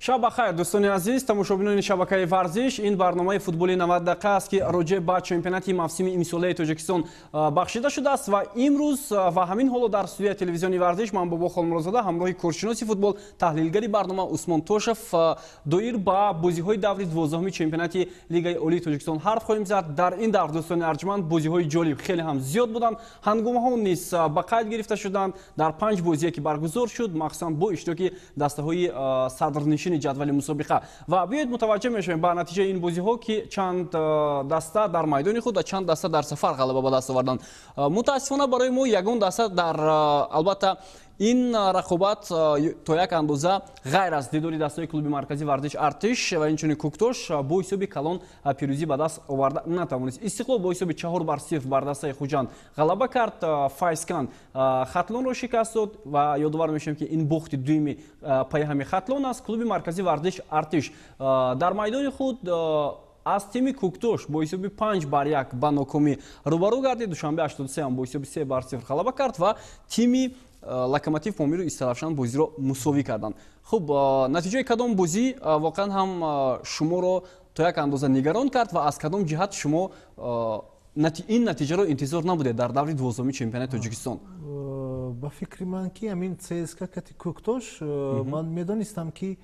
Шаб бахайр, дӯстони азиз, тамошобинони шабакаи Варзиш. Ин барномаи футболи 90 дақиқа аст, ки роҷеъ ба чемпионати мавсими имсолаи Тоҷикистон бахшида шудааст. Ва имрӯз ва ҳамин ҳоло дар студияи телевизиони Варзиш ман, Бобо Холмурозода, ҳамроҳи коршиноси футбол, таҳлилгари барнома Усмон Тошев доир ба бозиҳои даври 12-уми чемпионати Лигаи Олии Тоҷикистон ҳарф хоҳем зад. Дар ин давр, дӯстони арҷманд, бозиҳои ҷолиб хеле ҳам зиёд буданд, ҳангомаҳо низ ба қайд гирифта шуданд дар панҷ бозие, ки баргузор шуд, махсусан бо иштироки дастаҳои садрнишини ҷадвали мусобиқа. Ва биёед, мутаваҷҷеҳ мешавем ба натиҷаи ин бозиҳо, ки чанд даста дар майдони худ ва чанд даста дар сафар ғалаба ба даст оварданд. Мутаассифона, барои мо ягон даста дар албатта ин рақобат то як андоза, ғайр аз дидори дастаи клуби марказии варзиш Артиш ва инчунин Куктош, бо ҳисоби калон пирӯзӣ ба даст оварда натавонист. Истиқлол бо ҳисоби 4-0 бар дастаи Хуҷанд ғалаба кард. Файзканд Хатлонро шикаст дод ва ёдовар мешавем, ки ин бохти дуюми пайҳами Хатлон аст. Клуби марказии варзиш Артиш дар майдони худ аз тими Куктош бо ҳисоби 5-1 ба нокомӣ рӯбарӯ гардид. Душанбе 83 ҳам бо ҳисоби 3-0 ғалаба кард ва тими Локомотив Помиру Истаравшан бозиро мусовӣ карданд. Хуб, натиҷаи кадом бозӣ воқеан ҳам шуморо то як андоза нигарон кард ва аз кадом ҷиҳат шумо ин натиҷаро интизор набудед дар даври 12-уми чемпионати Тоҷикистон? Ба фикри ман, ки ҳамин ЦСКА кати Куктош, ман медонистам, ки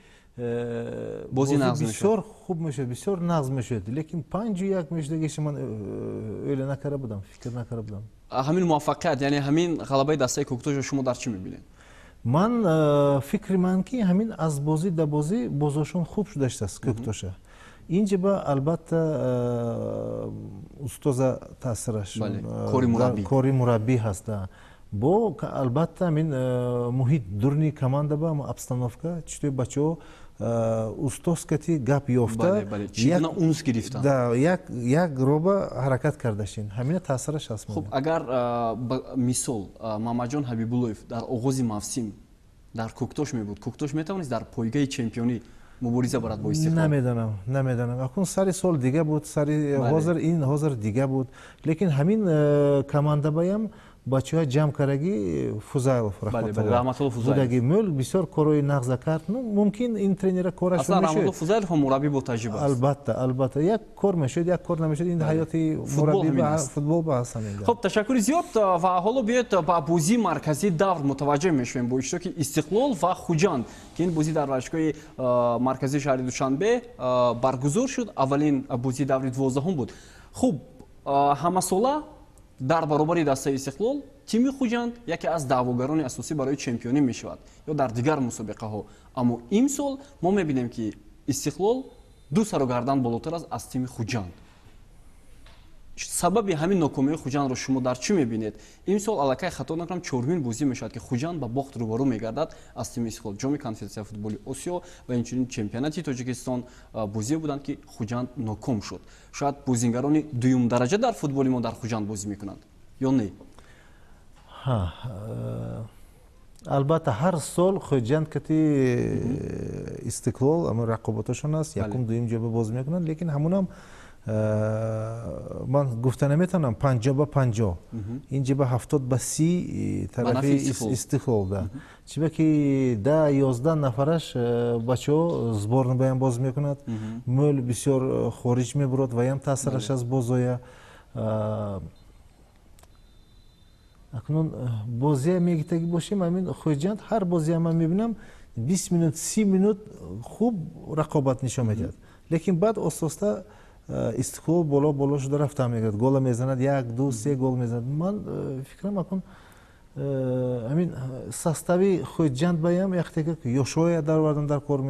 бози бисёр хуб мешуд, бисёр нағз мешуд, лекин 5-1 мешудагиша ман ӯйле накарда будам, фикр накарда будам. Ҳамин муваффақият, яъне ҳамин ғалабаи дастаи Куктошро шумо дар чӣ мебинед? Ман фикри ман, ки ҳамин аз бозӣ да бозӣ бозошон хуб шудаштааст Куктоша. Инҷа ба албатта устоза таъсираш, кори мураббӣ ҳаст, бо албатта ҳамин муҳит дурни команда ба обстановка, читои бачаҳо устоз кати гап ёфта унс гирифтанд. Як роба ҳаракат кардашин, ҳамина таъсираш ҳаст. Хуб, агар мисол Мамаҷон Ҳабибуллоев дар оғози мавсим дар Куктош мебуд, Куктош метавонист дар пойгаи чемпионӣ мубориза барад бо Истиқлол? Намедонам, намедонам. Акун сари сол дига буд, сари ҳозир, ин ҳозир дига буд, лекин ҳамин командабаям бачаҳо ҷамъ кардаги Фузайлов, Раҳматулло. Будаги мӯл бисёр корҳои нағза кард. Ну, мумкин, ин тренера кораш. Раҳматулло Фузайлов мураббӣ бо таҷриба аст. Албатта, албатта, як кор мешуд, як кор намешуд. Ин ҳаёти мураббӣ, футбол ба ҳаст ҳамин. Хуб, ташаккури зиёд. Ва ҳоло биёед, ба бозии марказии давр мутаваҷҷеҳ мешавем бо иштироки Истиқлол ва Хуҷанд, ки ин бозӣ дар варзишгоҳи марказии шаҳри Душанбе баргузор шуд. Аввалин бозии даври 12-ум буд. Хуб, ҳамасола дар баробари дастаи Истиқлол тими Хуҷанд яке аз даъвогарони асосӣ барои чемпионӣ мешавад ё дар дигар мусобиқаҳо, аммо имсол мо мебинем, ки Истиқлол ду сару гардан болотар аст аз тими Хуҷанд. Сабаби ҳамин нокомии Хуҷандро шумо дар чӣ мебинед? Имсол аллакай, хато накунам, чорумин бозӣ мешавад, ки Хуҷанд ба бохт рӯбарӯ мегардад аз тими Истиқлол. Ҷоми Конфедератсияи футболи Осиё ва инчунин чемпионати Тоҷикистон бозие буданд, ки Хуҷанд ноком шуд. Шояд бозингарони дуюмдараҷа дар футболи мо дар Хуҷанд бозӣ мекунанд ё не? Албатта, ҳар сол Хуҷанд кати Истиқлол рақоботашон аст, якум, дуюм ҷоба бозӣ мекунанд, лекин ҳамунам ман гуфта наметавонам 50-50, инҷа ба 70-30 тарафи Истиқлол да, чиба ки 10-11 нафараш бачаҳо сборный баям бозӣ мекунад, мӯл бисёр хориҷ мебурад, ваям таъсираш аз бозоя. Акнун бозия мегитагӣ бошем, ҳамин Хуҷанд ҳар бозия ман мебинам, 20 минут, 30 минут хуб рақобат нишон медиҳад, лекин баъд оста оста Истиқлол боло боло шуда рафта мегирад, гола мезанад, як, ду, се гол мезанад. Ман фикрам, акун ҳамин состави Хуҷанд баям яхтега ёшоя даровардан дар кор.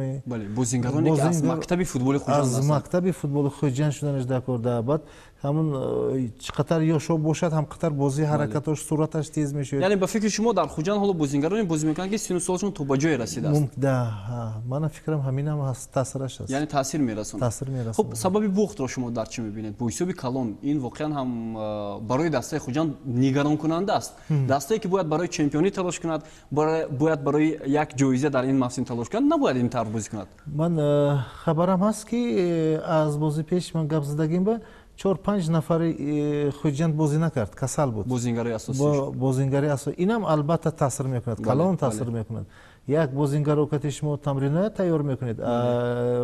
Бозингароне ки аз мактаби футболи Хуҷанд. Аз мактаби футболи Хуҷанд шуданаш дар кор да. Баъд ҳамун чӣ қатар ёшо бошад, ҳам қатар бозӣ, ҳаракатош, сураташ тез мешавад. Яъне, ба фикри шумо, дар Хуҷанд ҳоло бозингароне бозӣ мекунанд, ки сину солашон то ба ҷое расидааст? Да, мана фикрам, ҳаминам таъсираш аст. Яъне таъсир мерасонад. Таъсир мерасонад. Хуб, сабаби бохтро шумо дар чӣ мебинед бо ҳисоби калон? Ин воқеан ҳам барои дастаи Хуҷанд нигаронкунанда аст, дастае ки бояд барои чемпионӣ талош кунад, бояд барои як ҷоиза дар ин мавсим талош кунад, набояд ин тавр бозӣ кунад. Ман хабарам ҳаст, ки аз бозӣ пеш ман гап задагим ба чор панҷ нафари Хуҷанд бозӣ накард, касал буд. Бозингари асосӣ. Бозингари асосӣ. Инам албатта таъсир мекунад, калон таъсир мекунад. Як бозингаро кати шумо тамрина тайёр мекунед,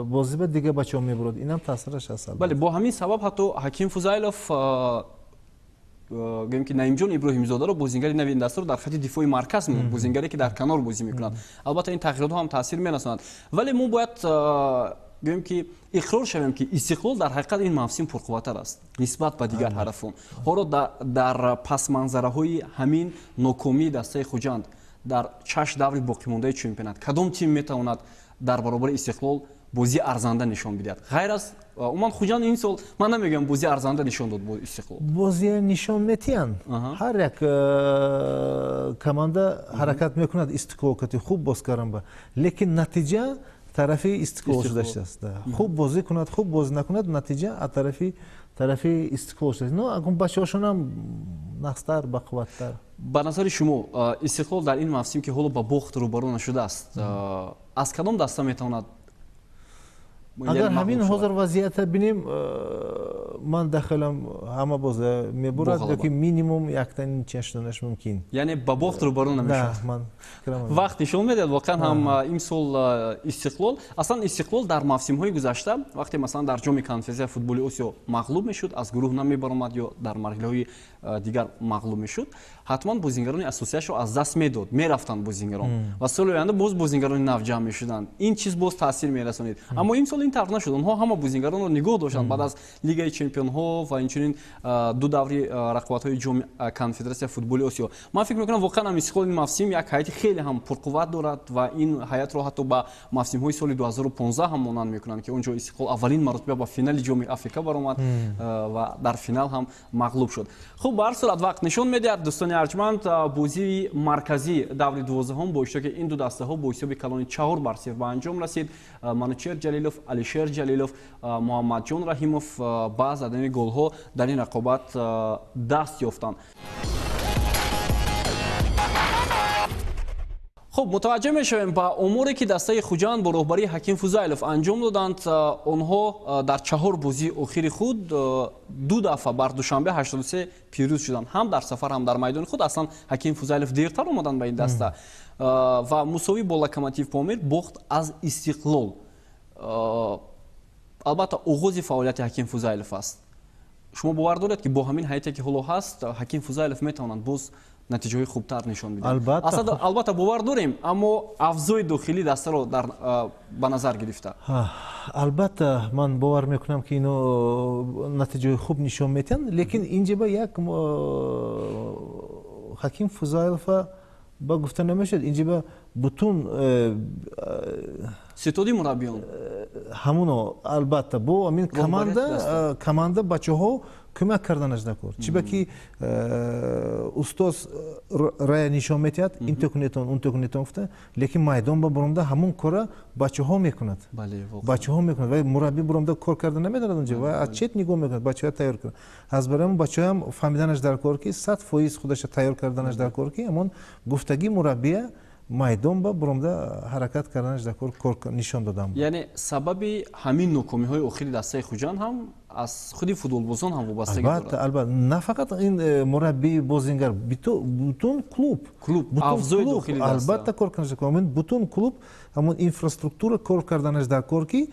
бозӣ ба дига бачаҳо мебурад, инам таъсираш аст. Бале, бо ҳамин сабаб ҳатто Ҳаким Фузайлов, гӯем ки Наимҷон Иброҳимзодаро, бозингари нави ин дастаро, дар хати дифои марказ, бозингаре ки дар канор бозӣ мекунад. Албатта, ин тағйиротҳо ҳам таъсир мерасонанд, вале мо бояд, гӯем ки, иқрор шавем, ки Истиқлол дар ҳақиқат ин мавсим пурқувваттар аст нисбат ба дигар ҳарафон. Ҳоло дар пасманзараҳои ҳамин нокомии дастаи Хуҷанд дар чашт даври боқимондаи чемпионат кадом тим метавонад дар баробари Истиқлол бозии арзанда нишон бидиҳад, ғайр аз умуман Хуҷанд? Ин сол ман намегӯям бозии арзанда нишон дод бо Истиқлол. Бозия нишон метиҳанд. Ҳар як команда ҳаракат мекунад Истиқлол кати хуб боз кардан, лекин натиҷа тарафи Истиқлол шудааст. Хуб бозӣ кунад, хуб бозӣ накунад, натиҷа аз тарафи Истиқлол шудааст. Но акун бачаҳошонам нақстар, бақувваттар. Ба назари шумо, Истиқлол дар ин мавсим, ки ҳоло ба бохт рӯбарӯ нашудааст, аз кадом даста метавонад? Агар ҳамин ҳозир вазъията бинем, ман дахелам ҳама боза мебурад ёки минимум якта ничья шуданаш мумкин. Яъне ба бохт рӯбарӯ намешавад? Ман. Вақт нишон медиҳад. Воқеан ҳам, имсол Истиқлол, аслан Истиқлол дар мавсимҳои гузашта, вақте, масалан, дар Ҷоми Конфедератсияи футболи Осиё мағлуб мешуд, аз гурӯҳ намебаромад ё дар марҳилаҳои дигар мағлуб мешуд, ҳатман бозингарони асосияшро аз даст медод, мерафтанд бозингарон ва соли оянда боз бозингарони нав ҷамъ мешуданд. Ин чиз боз таъсир мерасонид. Аммо имсол ин тавр нашуд, онҳо ҳама бозингаронро нигоҳ доштанд баъд аз Лигаи чемпионҳо ва инчунин ду даври рақобатҳои Ҷоми Конфедератсияи футболи Осиё. Ман фикр мекунам, воқеан ҳам Истиқлол ин мавсим як ҳайати хеле ҳам пурқувват дорад ва ин ҳайатро ҳатто ба мавсимҳои соли 2015 ҳам монанд мекунанд, ки он ҷо Истиқлол аввалин маротиба ба финали Ҷоми Африка баромад ва дар финал ҳам мағлуб шуд. Хуб, ба ҳар сурат, вақт нишон медиҳад, дӯстони арҷманд. Бозии марказии даври 12-ҳум бо иштироки ин ду дастаҳо бо ҳисоби калони 4-0 ба анҷом расид. Манучер Ҷалилов, Алишер Ҷалилов, Муҳаммадҷон Раҳимов ба задани голҳо дар ин рақобат даст ёфтанд. Хуб, мутаваҷҷӯҳ мешавем ба оморе, ки дастаи Хуҷанд бо роҳбарии Ҳаким Фузайлов анҷом доданд. Онҳо дар чаҳор бозии охири худ ду дафъа бар Душанбе 83 пирӯз шуданд, ҳам дар сафар, ҳам дар майдони худ. Аслан Ҳаким Фузайлов дертар омаданд ба ин даста. Ва мусовӣ бо Локомотив Помир, бохт аз Истиқлол. Албатта, оғози фаъолияти Ҳаким Фузайлов аст. Шумо бовар доред, ки бо ҳамин ҳайате, ки ҳоло ҳаст, Ҳаким Фузайлов метавонанд боз натиҷаҳои хубтар нишон бидиҳад? Албатта, бовар дорем, аммо авзои дохилии дастаро ба назар гирифта. Албатта, ман бовар мекунам, ки ино натиҷаҳои хуб нишон медиҳанд, лекин инҷа ба як Ҳаким Фузайлова ба гуфта намешавад. Инҷа ба бутун ситоди мураббиён. Ҳамуно, албатта, бо ҳамин команда бачаҳо кӯмак карданаш даркор, чиба ки устоз рая нишон медиҳад, инто кунетон, унто кунетон гуфта, лекин майдон ба буромда ҳамон кора бачаҳо мекунад, бачаҳо мекунад ва мураббӣ буромда кор карда наметавонад онҷо ва аз чет нигоҳ мекунад, бачаҳо тайёр кунад. Аз барои ҳамон бачаҳоам фаҳмиданаш даркор, ки 100% худаша тайёр карданаш даркор, ки ҳамон гуфтагии мураббия майдон ба буромда ҳаракат карданаш даркор, кор нишон додам. Яъне сабаби ҳамин нокомиҳои охири дастаи Хуҷанд ҳам аз худи футболбозон ҳам вобастагӣ дорад? Албатта, албатта, на фақат ин мураббӣ, бозингар, бутун клуб. Клуб, авзои дохили даста. Албатта, кор карданаш даркор. Ҳамин бутун клуб, ҳамон инфраструктура кор карданаш даркор, ки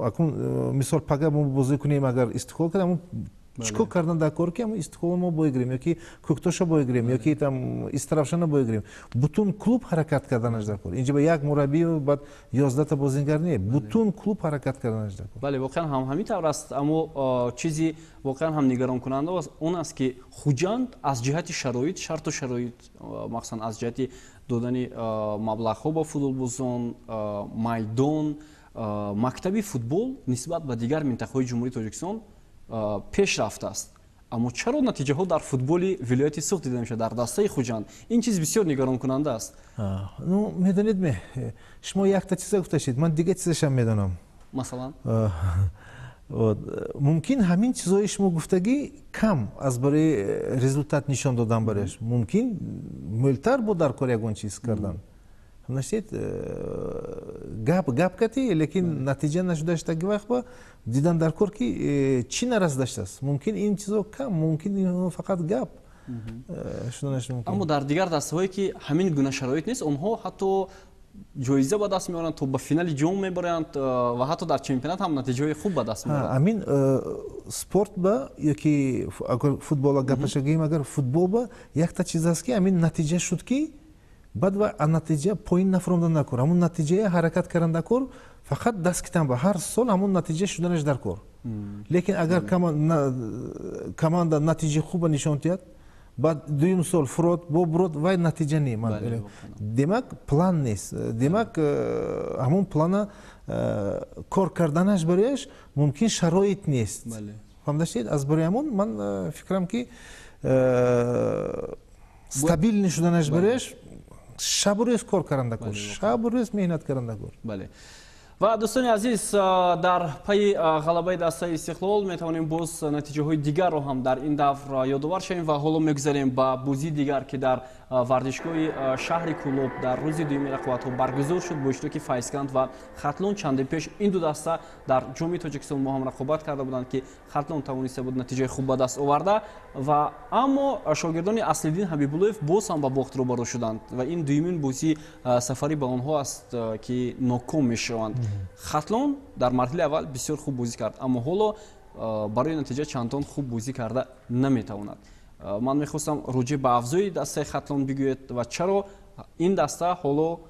акун мисол пага мо бозӣ кунем, агар Истиқлол кардем, ҳамон чӣ кор кардан даркор, ки ҳамон Истиқлол мо боигирем ёки Кӯктоша боигирем, ёки там Истаравшана боигирем. Бутун клуб ҳаракат карданаш даркор. Инҷа ба як мураббӣ, баъд 11-та бозингар не, бутун клуб ҳаракат карданаш даркор. Бале, воқеан ҳам ҳамин тавр аст. Аммо чизи воқеан ҳам нигаронкунанда он аст, ки Хуҷанд аз ҷиҳати шароит, шарту шароит, махсусан аз ҷиҳати додани маблағҳо ба футболбозон, майдон, мактаби футбол, нисбат ба дигар минтақаҳои Ҷумҳурии Тоҷикистон пеш рафтааст. Аммо чаро натиҷаҳо дар футболи вилояти Суғд дида мешавад, дар дастаи Хуҷанд? Ин чиз бисёр нигаронкунанда аст. Ну, медонед ме, шумо якта чиза гуфташед, ман дигар чизашам медонам. Масалан? Мумкин ҳамин чизҳои шумо гуфтагӣ кам аз барои результат нишон додан барояш. Мумкин мӯлтар буд дар кор ягон чиз кардан. Нашед, гап гап кати, лекин натиҷа нашудаштаги вақт ба дидан дар кор, ки чӣ нарасидаштааст. Мумкин ин чизо кам, мумкин фақат гап шуданаш мумкин. Аммо дар дигар дастаҳое, ки ҳамин гуна шароит нест, онҳо ҳатто Ҷоиза ба даст меоранд, то ба финали ҷом мебаранд ва ҳатто дар чемпионат ҳам натиҷаҳои хуб ба даст меоранд. Амин спорт ба ёки агар футбола гапаша гӯем, агар футбол ба якта чиз аст, ки амин натиҷа шуд, ки баъд ва натиҷа поин нафуромда накор, ҳамун натиҷая ҳаракат кардан даркор. Фақат даст китан ба ҳар сол ҳамун натиҷа шуданаш даркор. Лекин агар команда натиҷаи хуба нишон диҳад, баъд дуюм сол фурод бо бурод, вай натиҷа не. Демак, план нест. Демак, ҳамун плана кор карданаш барояш мумкин шароит нест, фаҳмдаштед? Аз барои ҳамон ман фикрам, ки стабильный шуданаш барояш шабу рӯз кор кардан даркор, шабу рӯз меҳнат кардан даркор. Бале, ва дӯстони азиз, дар пайи ғалабаи дастаи Истиқлол метавонем боз натиҷаҳои дигарро ҳам дар ин давр ёдовар шавем. Ва ҳоло мегузарем ба бозии дигар, ки дар варзишгоҳи шаҳри Кӯлоб дар рӯзи дуюми рақобатҳо баргузор шуд бо иштироки Файзканд ва Хатлон. Чанде пеш ин ду даста дар Ҷоми Тоҷикистон бо ҳам рақобат карда буданд, ки Хатлон тавониста буд натиҷаи хуб ба даст оварда. Ва аммо шогирдони Аслиддин Ҳабибуллоев боз ҳам ба бохт рӯбарӯ шуданд ва ин дуюмин бозии сафарӣ ба онҳо аст, ки ноком мешаванд. Хатлон дар марҳилаи аввал бисёр хуб бозӣ кард, аммо ҳоло барои натиҷа чандон хуб бозӣ карда наметавонад. Ман мехостам роҷеъ ба авзои дастаи Хатлон бигӯед ва чаро ин даста ҳоло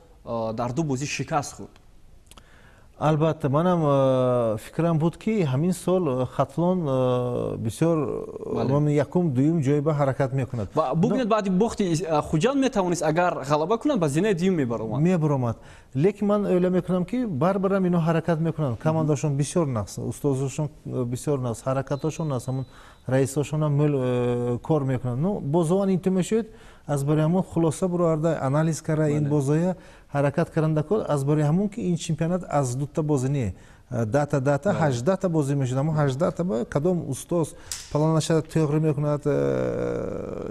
дар ду бозӣ шикаст хӯрд. Албатта, манам фикрам буд, ки ҳамин сол Хатлон бисёр якум, дуюм ҷой ба ҳаракат мекунад. Бубинед, баъди бохти Хуҷанд метавонист, агар ғалаба кунад, ба зинаи дуюм мебаромад. Мебаромад, лекин ман ӯйла мекунам, ки барбарам ино ҳаракат мекунанд. Командашон бисёр нағз, устозошон бисёр нағз, ҳаракатошон нағз, ҳамун раисошонам мӯл кор мекунанд. Ну, бозован инту мешавед, аз барои ҳамон хулоса буроварда, анализ карда, ин бозоя ҳаракат каранда кор. Аз барои ҳамон ки ин чемпионат аз дута бозӣ не, дата дата 18-та бозӣ мешуд. Ҳамон 18-та ба кадом устоз планаша тӯғри мекунад,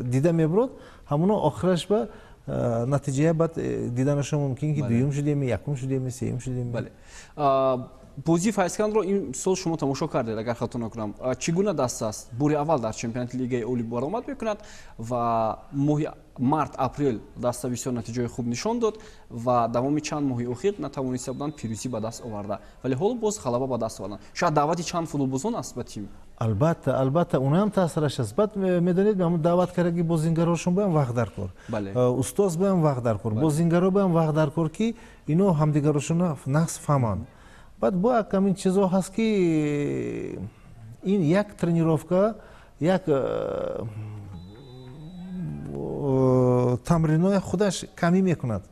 дида мебурод, ҳамоно охираш ба натиҷая баъд диданашон мумкин, ки дуюм шудем, якум шудем, сеюм шудем. Бозии Файзкандро ин сол шумо тамошо кардед, агар хато накунам. Чӣ гуна даста аст? Бори аввал дар чемпионати Лигаи олӣ баромад мекунад ва моҳи март, апрел даста бисёр натиҷаҳои хуб нишон дод ва давоми чанд моҳи охир натавониста буданд пирӯзӣ ба даст оварда, вале ҳоло боз ғалаба ба даст оварданд. Шояд даъвати чанд футболбозон аст ба тим? Албатта, албатта, унаам таъсираш аст. Баъд медонед, ҳамун даъват кардаги бозингарошон боям вақт даркор, устоз боям вақт даркор, бозингаро боям вақт даркор, ки ино ҳамдигарошона нағз фаҳманд. Баъд бо ҳамин чизо ҳаст, ки ин як тренировка, як тамриноя худаш камӣ мекунад.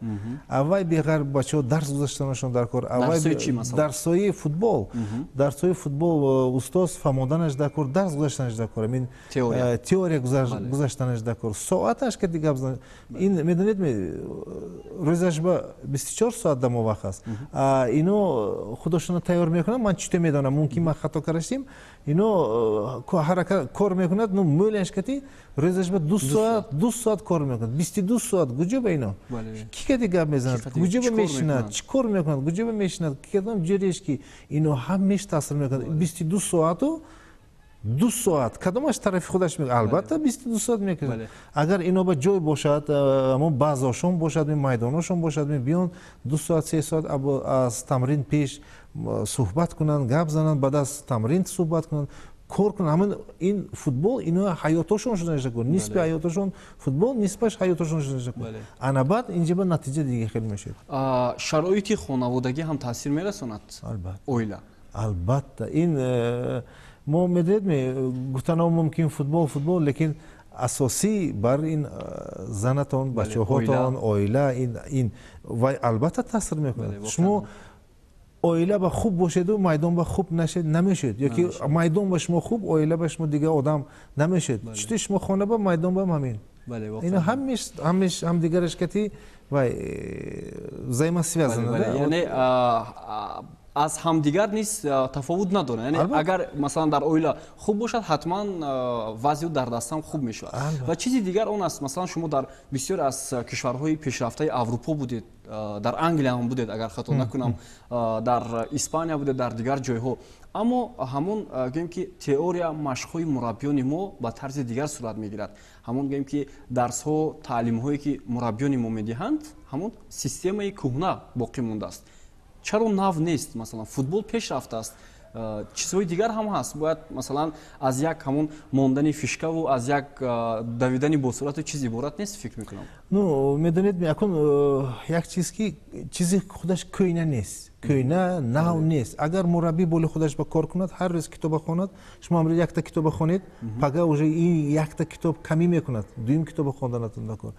Аввай беғар бачаҳо дарс гузаштанашон даркор. Дарсҳои футбол, дарсҳои футбол, устоз фаҳмонданаш даркор, дарс гузаштанаш даркор, амин теория гузаштанаш даркор. Соаташ ка дига ин медонед, рӯзаш ба 24 соат дамо вақт аст. Ино худошона тайёр мекунанд. Ман чӣ медонам, мумкин ман хато кардаштем. Ино ҳаракат кор мекунад, ну мӯлаш кати рӯзаш ба 2 соат, 2 соат кор мекунад. 22 соат куҷо ба ино ки кади гап мезанад, куҷо ба мешинад, чӣ кор мекунад, куҷо ба мешинад, кадом ҷӯреш, ки ино ҳамеш таъсир мекунад. 22 соату 2 соат кадомаш тарафи худаш? Албатта, 22 соат мекунад. Агар ино ба ҷой бошад, ҳамон базаошон бошад, майдоношон бошад, биён 2 соат, 3 соат аз тамрин пеш суҳбат кунанд, гап зананд, баъд аз тамрин суҳбат кунанд, кор кунанд. Ҳамин ин футбол ино ҳаётошон шуда нашакун, нисби ҳаётошон футбол нисбаш ҳаётошон шуда нашакун. Ана баъд инҷа ба натиҷа дига хел мешавад. Шароити хонаводагӣ ҳам таъсир мерасонад? Албатта. Оила. Албатта, ин мо медонед, гуфтанам мумкин, футбол, футбол, лекин асосӣ бар ин занатон, бачаҳотон, оила. Ин вай албатта таъсир мекунад. Шумо оила ба хуб бошеду майдон ба хуб нашед, намешед, ёки майдон ба шумо хуб, оила ба шумо дига одам намешед. Чути шумо хона ба майдон ба ҳамин ино ҳамеш ҳамеш ҳамдигараш кати вай взаимосвязано. Яъне Аз ҳамдигар низ тафовут надоранд. Яъне агар масалан дар оила хуб бошад, ҳатман вазъи ӯ дар дастам хуб мешавад. Ва чизи дигар он аст, масалан шумо дар бисёр аз кишварҳои пешрафтаи Аврупо будед, дар Англия ҳам будед, агар хато накунам, дар Испания будед, дар дигар ҷойҳо. Аммо ҳамон гӯем ки теория машқҳои мураббиёни мо ба тарзи дигар сурат мегирад. Ҳамон гӯем ки дарсҳо, таълимҳое ки мураббиёни мо медиҳанд, ҳамон системаи кӯҳна боқӣ мондааст. Чаро нав нест? Масалан футбол пеш рафтааст, чизҳои дигар ҳам ҳаст. Бояд масалан аз як ҳамон мондани фишкаву аз як давидани босуръату чиз иборат нест, фикр мекунам. Ну, медонед, акун як чиз ки чизи худаш кӯйна нест, кӯйна нав нест. Агар мураббӣ боли худаш ба кор кунад, ҳар рӯз китоба хонад, шумо амри якта китоба хонед, пага уже ин якта китоб камӣ мекунад, дуюм китоба хонданатон дакор.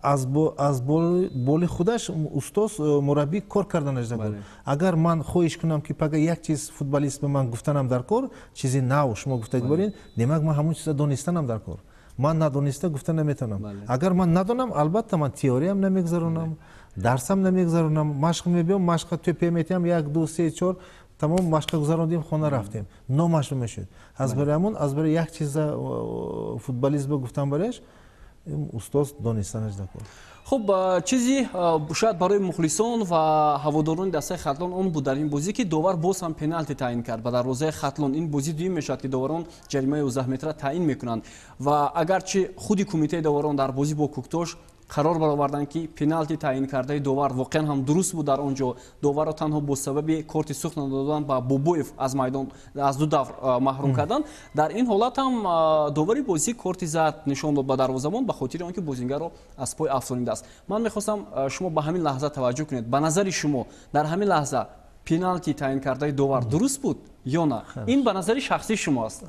Аз боли худаш устоз мураббӣ кор карданаш дакор. Агар ман хоҳиш кунам ки пага як чиз футболист ба ман гуфтанам дар кор, чизи нав шумо гуфтагӣ барин, демак ман ҳамон чиза донистанам дар кор. Ман надониста гуфта наметавонам. Агар ман надонам, албатта ман теориям намегузаронам, дарсам намегузаронам, машқ мебиём, машқа тӯпе метиҳам, 1, 2, 3, 4, тамом машқа гузарондем, хона рафтем. Номашқ мешуд. Аз барои ҳамон, аз барои як чиза футболист ба гуфтан барояш, устоз донистанаш дакор. Хуб, чизи шояд барои мухлисон ва ҳаводорони дастаи Хатлон он буд дар ин бозӣ, ки довар боз ҳам пеналти таъин кард ба дарвозаи Хатлон. Ин бозӣ дуюм мешавад, ки доварон ҷаримаи 11 метра таъин мекунанд. Ва агарчи худи кумитаи доварон дар бозӣ бо Куктош қарор бароварданд, ки пеналти таъин кардаи довар воқеан ҳам дуруст буд, дар он ҷо доварро танҳо бо сабаби корти сурх надодан ба Бобоев аз майдон аз ду давр маҳрум карданд. Дар ин ҳолат ҳам довари бозӣ корти зард нишон дод ба дарвозабон ба хотири он ки бозингарро аз пой афтонидааст. Ман мехостам шумо ба ҳамин лаҳза таваҷҷӯҳ кунед. Ба назари шумо дар ҳамин лаҳза пеналти таъин кардаи довар дуруст буд ё на? Ин ба назари шахсии шумо аст.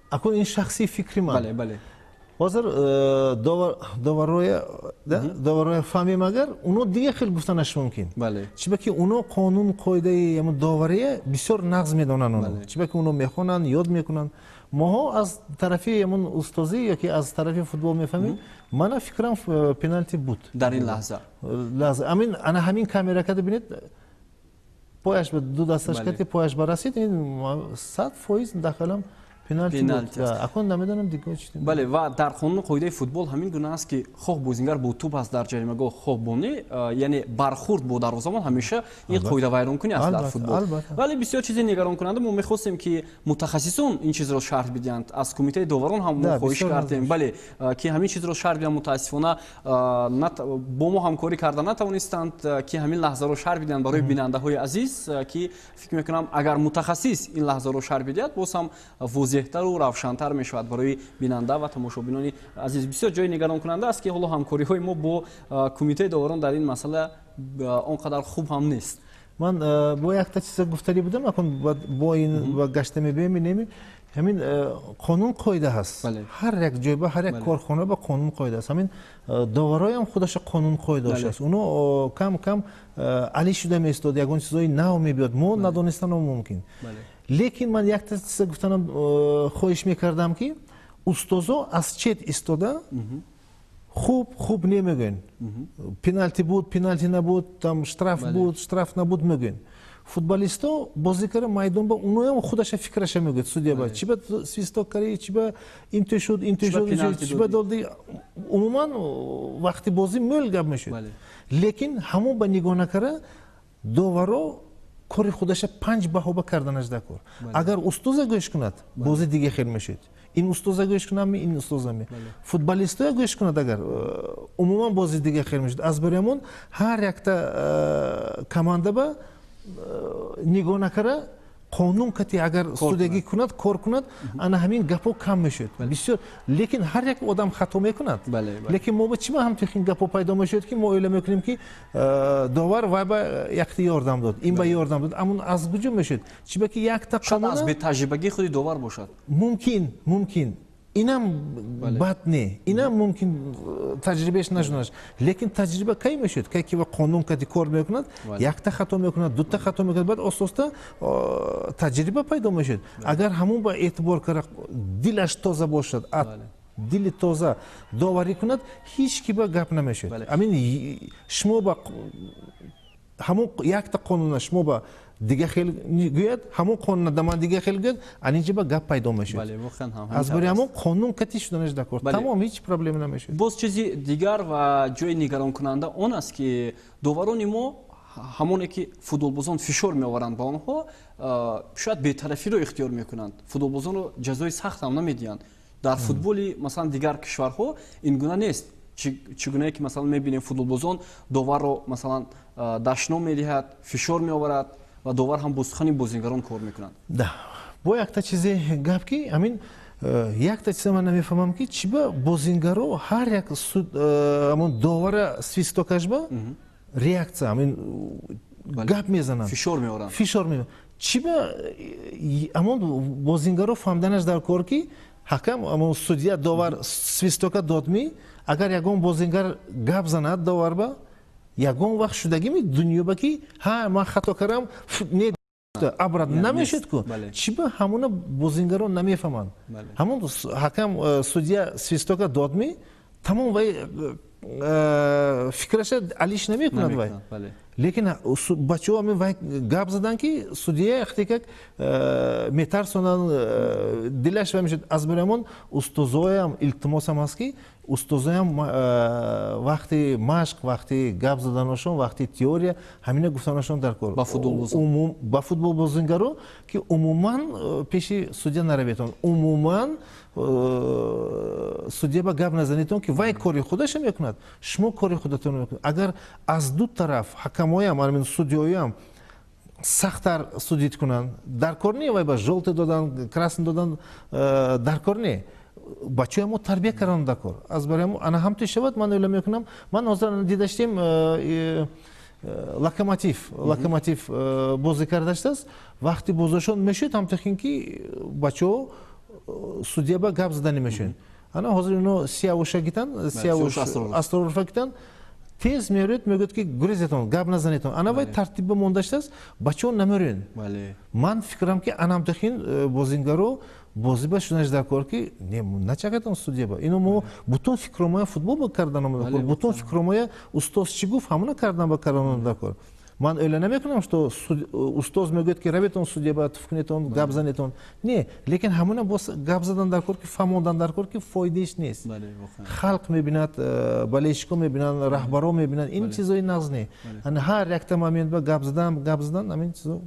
Акун ин шахсии фикри ман. Бале, бале. Ҳозир доварроя фаҳмем, агар уно дигар хел гуфтанаш мумкин. Чиба ки уно қонун қоидаи довария бисёр нағз медонанд уно. Чиба ки уно мехонанд, ёд мекунанд. Моҳо аз тарафи ҳамон устозӣ ёки аз тарафи футбол мефаҳмем. Мана фикрам пеналти буд. Дар ин лаҳза. Лаҳза. Амин ана ҳамин камера када бинед, пояш ба ду дасташ кати пояш ба расид, ин 100% дахалам пеналти буд. Акун намедонам дигар чӣ. Бале, ва дар қонуни қоидаи футбол ҳамин гуна аст, ки хоҳ бозингар бо тӯп аст дар ҷаримагоҳ, хоҳ бо не, яъне бархурд бо дарвозабон ҳамеша ин қоидавайронкунӣ аст дар футбол. Вале бисёр чизи нигаронкунанда, мо мехостем, ки мутахассисон ин чизро шарҳ бидиҳанд. Аз кумитаи доварон ҳам мо хоҳиш кардем, бале, ки ҳамин чизро шарҳ бидиҳанд. Мутаассифона бо мо ҳамкорӣ карда натавонистанд, ки ҳамин лаҳзаро шарҳ бидиҳанд барои бинандаҳои азиз, ки фикр мекунам агар мутахассис ин лаҳзаро шарҳ бидиҳад, боз ҳам возеҳтару равшантар мешавад барои бинанда ва тамошобинони азиз. Бисёр ҷои нигаронкунанда аст, ки ҳоло ҳамкориҳои мо бо кумитаи доварон дар ин масъала он қадар хуб ҳам нест. Ман бо якта чиза гуфтанӣ будам, акун бо ин гашта мебием, неми ҳамин қонун қоида ҳаст. Ҳар як ҷой ба ҳар як корхона ба қонун қоида аст. Ҳамин довароям худаша қонун қоида доштааст. Уно кам кам али шуда меистод, ягон чизҳои нав мебиёд, мо надонистанам мумкин. Лекин ман якта чиза гуфтанам хоҳиш мекардам, ки устозо аз чет истода хуб хуб немегӯянд. Пеналти буд, пеналти набуд, там штраф буд, штраф набуд мегӯянд. Футболисто бозӣ кара майдон ба уноям худаша фикраша мегӯяд судья ба. Чи ба свисток кари, чи ба ин тӯ шуд, ин тӯ шуд, чи ба долди. Умуман вақти бозӣ мӯл гап мешуд. Лекин ҳамон ба нигоҳ накара доваро кори худаша 5 баҳоба карданаш дакор. Агар устоза гӯш кунад, бозӣ дига хел мешуд. Ин устоза гӯш кунами, ин устозами. Футболистоя гӯш кунад, агар умуман бозӣ дига хел мешуд. Аз барои ҳамон ҳар якта команда ба нигоҳ накара қонун кати агар судягӣ кунад, кор кунад, ана ҳамин гапҳо кам мешуд бисёр. Лекин ҳар як одам хато мекунад. Лекин мо ба чӣ ма ҳамтихин гапҳо пайдо мешуд, ки мо оила мекунем, ки довар вай ба якта ёрдам дод, ин ба ёрдам дод. Амон аз куҷо мешуд? Чиба ки якта қонун аз бетаҷрибагии худи довар бошад. Мумкин, мумкин. Инам бад не, инам мумкин таҷрибааш нашунаш. Лекин таҷриба кай мешуд? Кай ки қонун кати кор мекунад, якта хато мекунад, дута хато мекунад, баъд оста-оста таҷриба пайдо мешуд. Агар ҳамон ба эътибор кара, дилаш тоза бошад, Дили тоза доварӣ кунад, ҳеҷ ки ба гап намешуд. Амин шумо ба ҳамон якта қонуна шумо ба дига хел гӯяд, ҳамон қонуна да ман дига хел гӯяд, анинҷа ба гап пайдо мешуд. Аз барои ҳамон қонун кати шуданаш дакор. Тамом, ҳеҷ проблема намешуд. Боз чизи дигар ва ҷои нигаронкунанда он аст, ки доварони мо, ҳамоне ки футболбозон фишор меоваранд ба онҳо, шояд бетарафиро ихтиёр мекунанд, футболбозонро ҷазои сахт ҳам намедиҳанд. Дар футболи, масалан, дигар кишварҳо ин гуна нест. Чӣ гунае ки, масалан, мебинем, футболбозон доварро, масалан, дашном медиҳад, фишор меоварад ва довар ҳам бо сухани бозингарон кор мекунанд. Да, бо якта чизе гап, ки ҳамин якта чиза ман намефаҳмам, ки чӣ ба бозингаро ҳар як ҳамон довара свистокашба реакция, ҳамин гап мезананд, фишор меоранд. Фишор меоранд. Чӣ ба ҳамон бозингаро фаҳмиданаш дар кор, ки ҳакам, ҳамон судья, довар свистока додми, агар ягон бозингар гап занад доварба, ягон вақт шудагими дунёба, ки ҳа, ман хато кардам, не, обратно намешуд ку. Чӣ ба ҳамона бозингарон намефаҳманд? Ҳамон ҳакам, судья свистока додми, тамом, вай фикраша алиш намекунад вай. Лекин бачаҳо ҳамин вай гап задан, ки судья яхте как метарсонанд, дилаш вай мешуд. Аз барои ҳамон устозоям илтимосам аст, ки устозоям вақти машқ, вақти гап заданашон, вақти теория ҳамина гуфтанашон дар кор ба футболбозингаро, ки умуман пеши судья нараветон, умуман судья ба гап назанедон, ки вай кори худаша мекунад, шумо кори худатон мекунад. Агар аз ду тараф ҳакамоям, амин судьёям сахттар судить кунанд, дар кор не вай ба жёлтый додан, красный додан дар кор не, бачаҳои мо тарбия кардан дар кор. Аз барои ана ҳамтои шавад, ман ӯла мекунам. Ман ҳозир дидаштем, Локомотив бозӣ кардаштааст. Вақти бозошон мешуд, ҳамтохин ки бачаҳо судья ба гап зада намешаванд. Ана ҳозир ино Сиявуша гитан, Сиявуш Астророва гитан, тез меоред, мегӯяд, ки гурезетон, гап назанетон. Ана вай тартиба мондаштааст, бачаҳо намеорен. Ман фикрам, ки анамтохин бозингаро бозиба шунаш дар кор, ки начакатон судья ба. Ино мо бутун фикромоя футбол ба кардан дар кор, бутун фикромоя устоз чӣ гуфт, ҳамона кардан ба кардан дар кор. Ман ӯйла намекунам, что устоз мегӯяд, ки раветон судья ба туф кунетон, гап занетон, не, лекин ҳамона боз гап задан дар кор, ки фаҳмондан дар кор, ки фоидаиш нест. Халқ мебинад, болельщико мебинанд, раҳбаро мебинанд, ин чизои нағз не. Ҳар якта момент ба гап задан, гап задан, ҳамин чизо.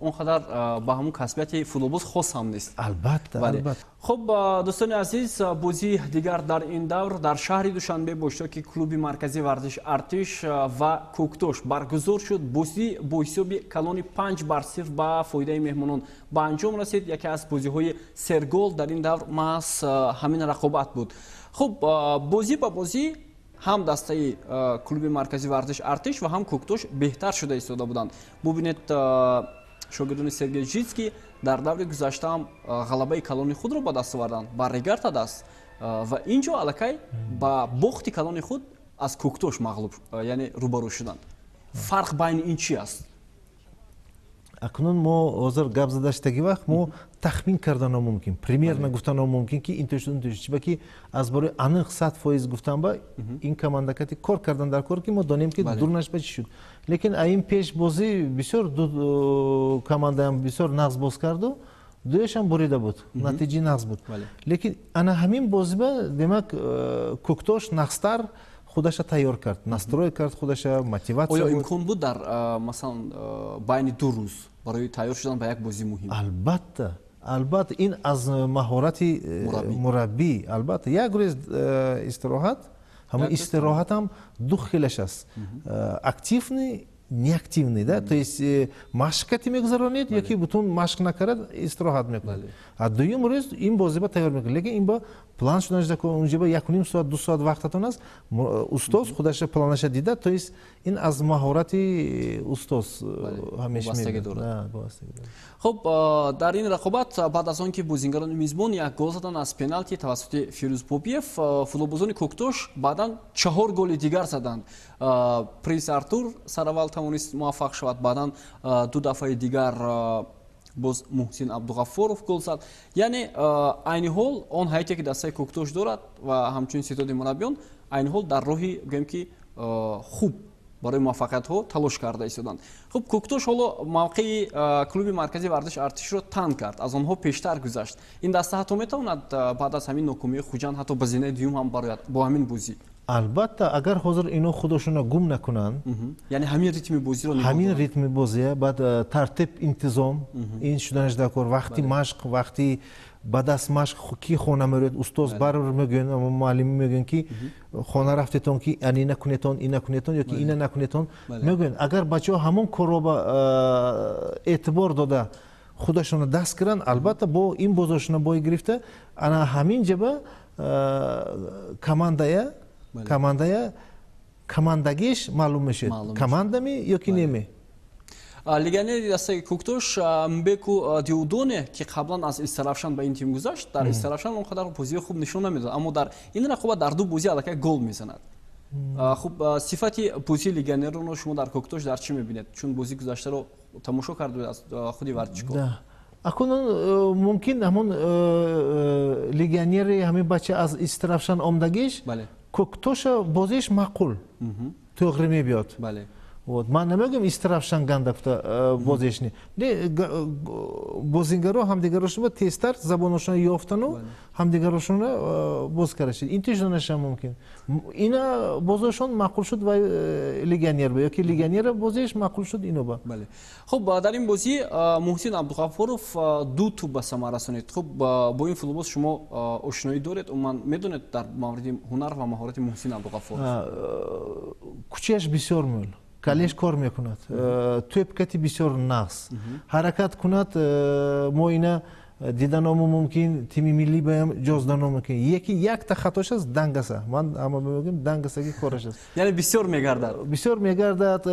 Он қадар ба ҳамун касбияти футболбоз хос ҳам нест. Албатта, албатта. Хуб, дӯстони азиз, бозии дигар дар ин давр дар шаҳри Душанбе бо иштироки клуби марказии варзиш «Артиш» ва «Кӯктош» баргузор шуд. Бозӣ бо ҳисоби калони 5-0 ба фоидаи меҳмонон ба анҷом расид. Яке аз бозиҳои сергол дар ин давр маҳз ҳамин рақобат буд. Хуб, бозӣ ба бозӣ ҳам дастаи клуби марказии варзиш «Артиш» ва ҳам «Кӯктош» беҳтар шуда истода буданд. Бубинед, шогирдони Сергей Житский дар даври гузаштаам ғалабаи калони худро ба даст оварданд бар «Регар-ТадАЗ» ва ин ҷо аллакай ба бохти калони худ аз «Кӯктош» мағлуб, яъне рӯбарӯ шуданд. Фарқ байни ин чи аст? Акнун мо ҳозир гап задаштаги вақт мо тахмин кардан мумкин, примерно гуфтан мумкин, ки ин то ин чиба, ки аз барои аниқ 100% гуфтан ба ин команда кати кор кардан дар кор, ки мо донем, ки дурнаш ба чӣ шуд. Лекин ин пеш бозӣ бисёр ду командаам бисёр нағз боз карду, дуяшам бурида буд, натиҷаи нағз буд. Лекин ана ҳамин бозиба, демак, «Кӯктош» нағзтар худаша тайёр кард, настрой кард худаша, мотивация. Оё имкон буд дар, масалан, байни 2 рӯз барои тайёр шудан ба як бозии муҳим? Албатта, албатта, ин аз маҳорати мураббӣ. Албатта, як рӯз истироҳат, ҳамон истироҳатам ду хелаш аст: активный, неактивный, да, то есть машқ кати мегузаронед ёки бутун машқ накард, истироҳат мекунад. А дуюм рӯз ин бозиба тайёр мекунад. Лекин ин ба план шуданаш, унҷа ба 1,5 соат, 2 соат вақтатон аст, устоз худаша планаша дида, то есть ин аз маҳорати устоз ҳамеша дорад. Хуб, дар ин рақобат, баъд аз он ки бозингарони мизбон як гол заданд аз пеналти тавассути Фирӯз Бобиев, футболбозони «Кӯктош» баъдан чаҳор голи дигар заданд. Принс Артур сараввал тавонист муваффақ шавад, баъдан ду дафъаи дигар Боз Муҳсин Абдуғаффоров гол зад. Яъне айни ҳол он ҳайате, ки дастаи Кӯктош дорад ва ҳамчунин ситоди мураббиён, айни ҳол дар роҳи, гӯем ки, хуб барои муваффақиятҳо талош карда истоданд. Хуб, Кӯктош ҳоло мавқеи клуби марказии варзиш Артишро танг кард, аз онҳо пештар гузашт. Ин даста ҳатто метавонад баъд аз ҳамин нокомии Хуҷанд ҳатто ба зинаи дуюм ҳам барояд бо ҳамин бозӣ? Албатта, агар ҳозир ино худошонро гум накунанд, яъне ҳамин ритми бозиро, ҳамин ритми бозия, баъд тартиб, интизом ин шуданаш дар кор, вақти машқ, вақти баъд аз машқ ки хона мерояд, устоз баробар мегӯянд, муаллим мегӯянд, ки хона рафтетон, ки ани накунетон, ин накунетон ё ки ина накунетон мегӯянд. Агар бачаҳо ҳамон корро ба эътибор дода худашонро даст гиранд, албатта, бо ин бозошона бой гирифта, ана ҳамин ҷаба командая командагиш маълум мешавад, командами ё ки неме. Легионери дастаи Кӯктош Мбеку Диудоне, ки қаблан аз Истаравшан ба ин тим гузашт, дар Истаравшан он қадар бозиҳои хуб нишон намедод, аммо дар ин рақобат дар ду бозӣ аллакай гол мезанад. Хуб, сифати бозии легионерро шумо дар Кӯктош дар чӣ мебинед, чун бозии гузаштаро тамошо карда буд аз худи варзишгоҳ? Акунун мумкин ҳамон легионери, ҳамин бача аз Истаравшан омдагиш, Кӯктоша бозиш маъқул, туғри мебиёд. Вот. Ман намегӯям, Истаравшан ганда гуфта бозиш не. Не, бозингаро ҳамдигарошонро тезтар забоношонро ёфтану ҳамдигарошонро боз карашид. Ин тижданаша мумкин. Ина бозошон маъқул шуд ва легионер ба, ёки легионера бозиш маъқул шуд ино ба. Хуб, дар ин бозӣ Муҳсин Абдуғаффоров ду тӯб ба самар расонид. Хуб, бо ин футболбоз шумо ошноӣ доред? Умуман медонед дар мавриди ҳунар ва маҳорати Муҳсин Абдуғаффоров? Кӯчааш бисёр мӯл, калеш кор мекунад, тӯб кати бисёр нағз ҳаракат кунад. Мо ина диданому мумкин, тими миллӣ баям ҷоздано мумкин. Яки якта хатош аст, дангаса. Ман ҳама мегӯям, дангасаги кораш аст. Яъне бисёр мегардад. Бисёр мегардад.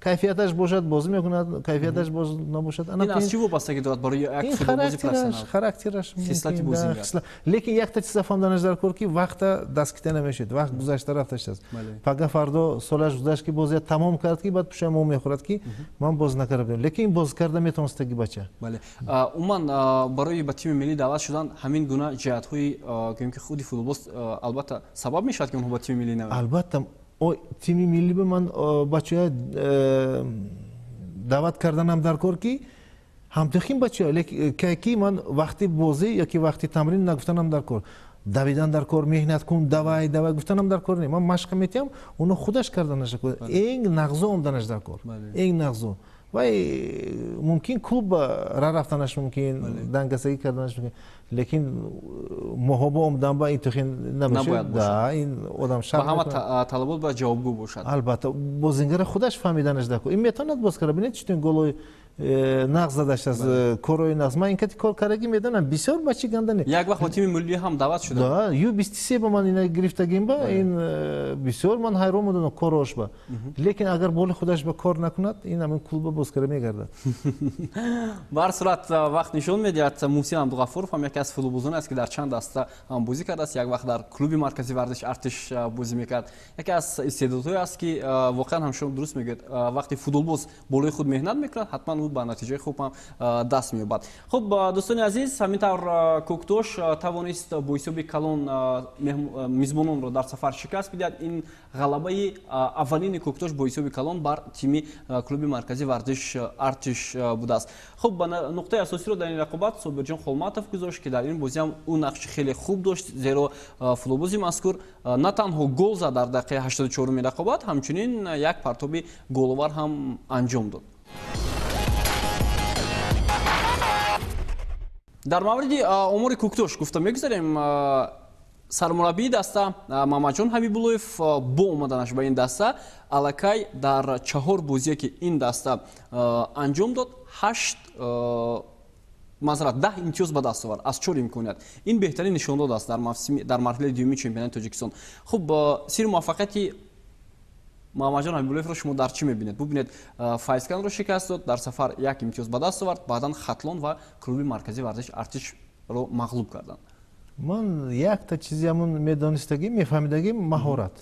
Кайфияташ бошад, бозӣ мекунад, кайфияташ набошад. Ин аз чӣ вобастагӣ дорад барои як футболбози профессионал? Характераш, хислати бозингар. Лекин якта чиза фаҳмданаш дар кор, ки вақта даст кита намешавад, вақт гузашта рафташ аст. Пага фардо солаш гузашт, ки бозия тамом кард, ки баъд пушаймон мехӯрад, ки ман боз накарда будам. Лекин боз карда метавонистаги бача. Бале, умуман барои ба тими миллӣ даъват шудан ҳамин гуна ҷиҳатҳои, гӯем ки, худи футболбоз албатта сабаб мешавад, ки онҳо ба тими миллӣ наоянд. Албатта, тими миллӣ ба ман бачаҳоя даъват карданам дар кор, ки ҳамтихин бачаҳо, ки ман вақти бозӣ ёки вақти тамрин нагуфтанам дар кор, давидан дар кор, меҳнат кун, давай, давай гуфтанам дар кор не. Ман машқа метиҳам, оно худаш карданаш дар кор, энг нағзо омданаш дар кор, энг нағзо. Вай мумкин клуб ра рафтанаш мумкин, дангасагӣ карданаш мумкин, лекин моҳоба омадан ба ин тухин намешавад. Да, ин одам шарм. Ба ҳама талабот бояд ҷавобгӯ бошад. Албатта, бозингара худаш фаҳмиданаш дар кор. Ин метавонад боз кара. Бинед, чутун голои нағз задашт аз корои нағз. Ман ин кати кор карагӣ медонам, бисёр бачи ганда не. Як вақт ба тими миллӣ ҳам даъват шуда. Да, Ю-23 ба ман ина гирифтагим ба ин бисёр ман ҳайрон будам корош ба. Лекин агар боли худаш ба кор накунад, ин ҳамин клуба боз кара мегардад. Ба ҳар сурат, вақт нишон медиҳад. Муҳсин Абдуғаффоров ҳам яке аз футболбозоне аст, ки дар чанд даста ҳам бозӣ кардааст. Як вақт дар клуби марказии варзиш Артиш бозӣ мекард. Яке аз истеъдодҳое аст, ки воқеан ҳам шумо дуруст мегӯед, вақти футболбоз болои худ меҳнат мекунад, ҳатман ӯ ба натиҷаи хуб ҳам даст меёбад. Хуб, дӯстони азиз, ҳамин тавр Кӯктош тавонист бо ҳисоби калон мизбононро дар сафар шикаст бидиҳад. Ин ғалабаи аввалини Кӯктош бо ҳисоби калон бар тими клуби марказии варзиш Артиш будааст. Хуб, нуқтаи асосиро дар ин рақобат Собирҷон Холматов гузошт, ки дар ин бозӣ ҳам ӯ нақши хеле хуб дошт, зеро футболбози мазкур на танҳо гол зад дар дақиқаи 84-уми рақобат, ҳамчунин як партоби головар ҳам анҷом дод. Дар мавриди омори Кӯктош гуфта мегузарем. Сармураббии даста Мамаҷон Ҳабибуллоев бо омаданаш ба ин даста аллакай дар чаҳор бозие, ки ин даста анҷом дод, ҳашт, мазрат, 10 имтиёз ба даст овард аз чор имконият. Ин беҳтарин нишондод аст дар мавсими, дар марҳилаи дуюми чемпионати Тоҷикистон. Хуб, сири муваффақияти Муҳаммадҷон Ҳабибуллоевро шумо дар чӣ мебинед? Бубинед, Файзканро шикаст дод, дар сафар як имтиёз ба даст овард, баъдан Хатлон ва клуби марказии варзиш Артишро мағлуб карданд. Ман якта чизи ҳамон медонистагӣ, мефаҳмидагӣ: маҳорат.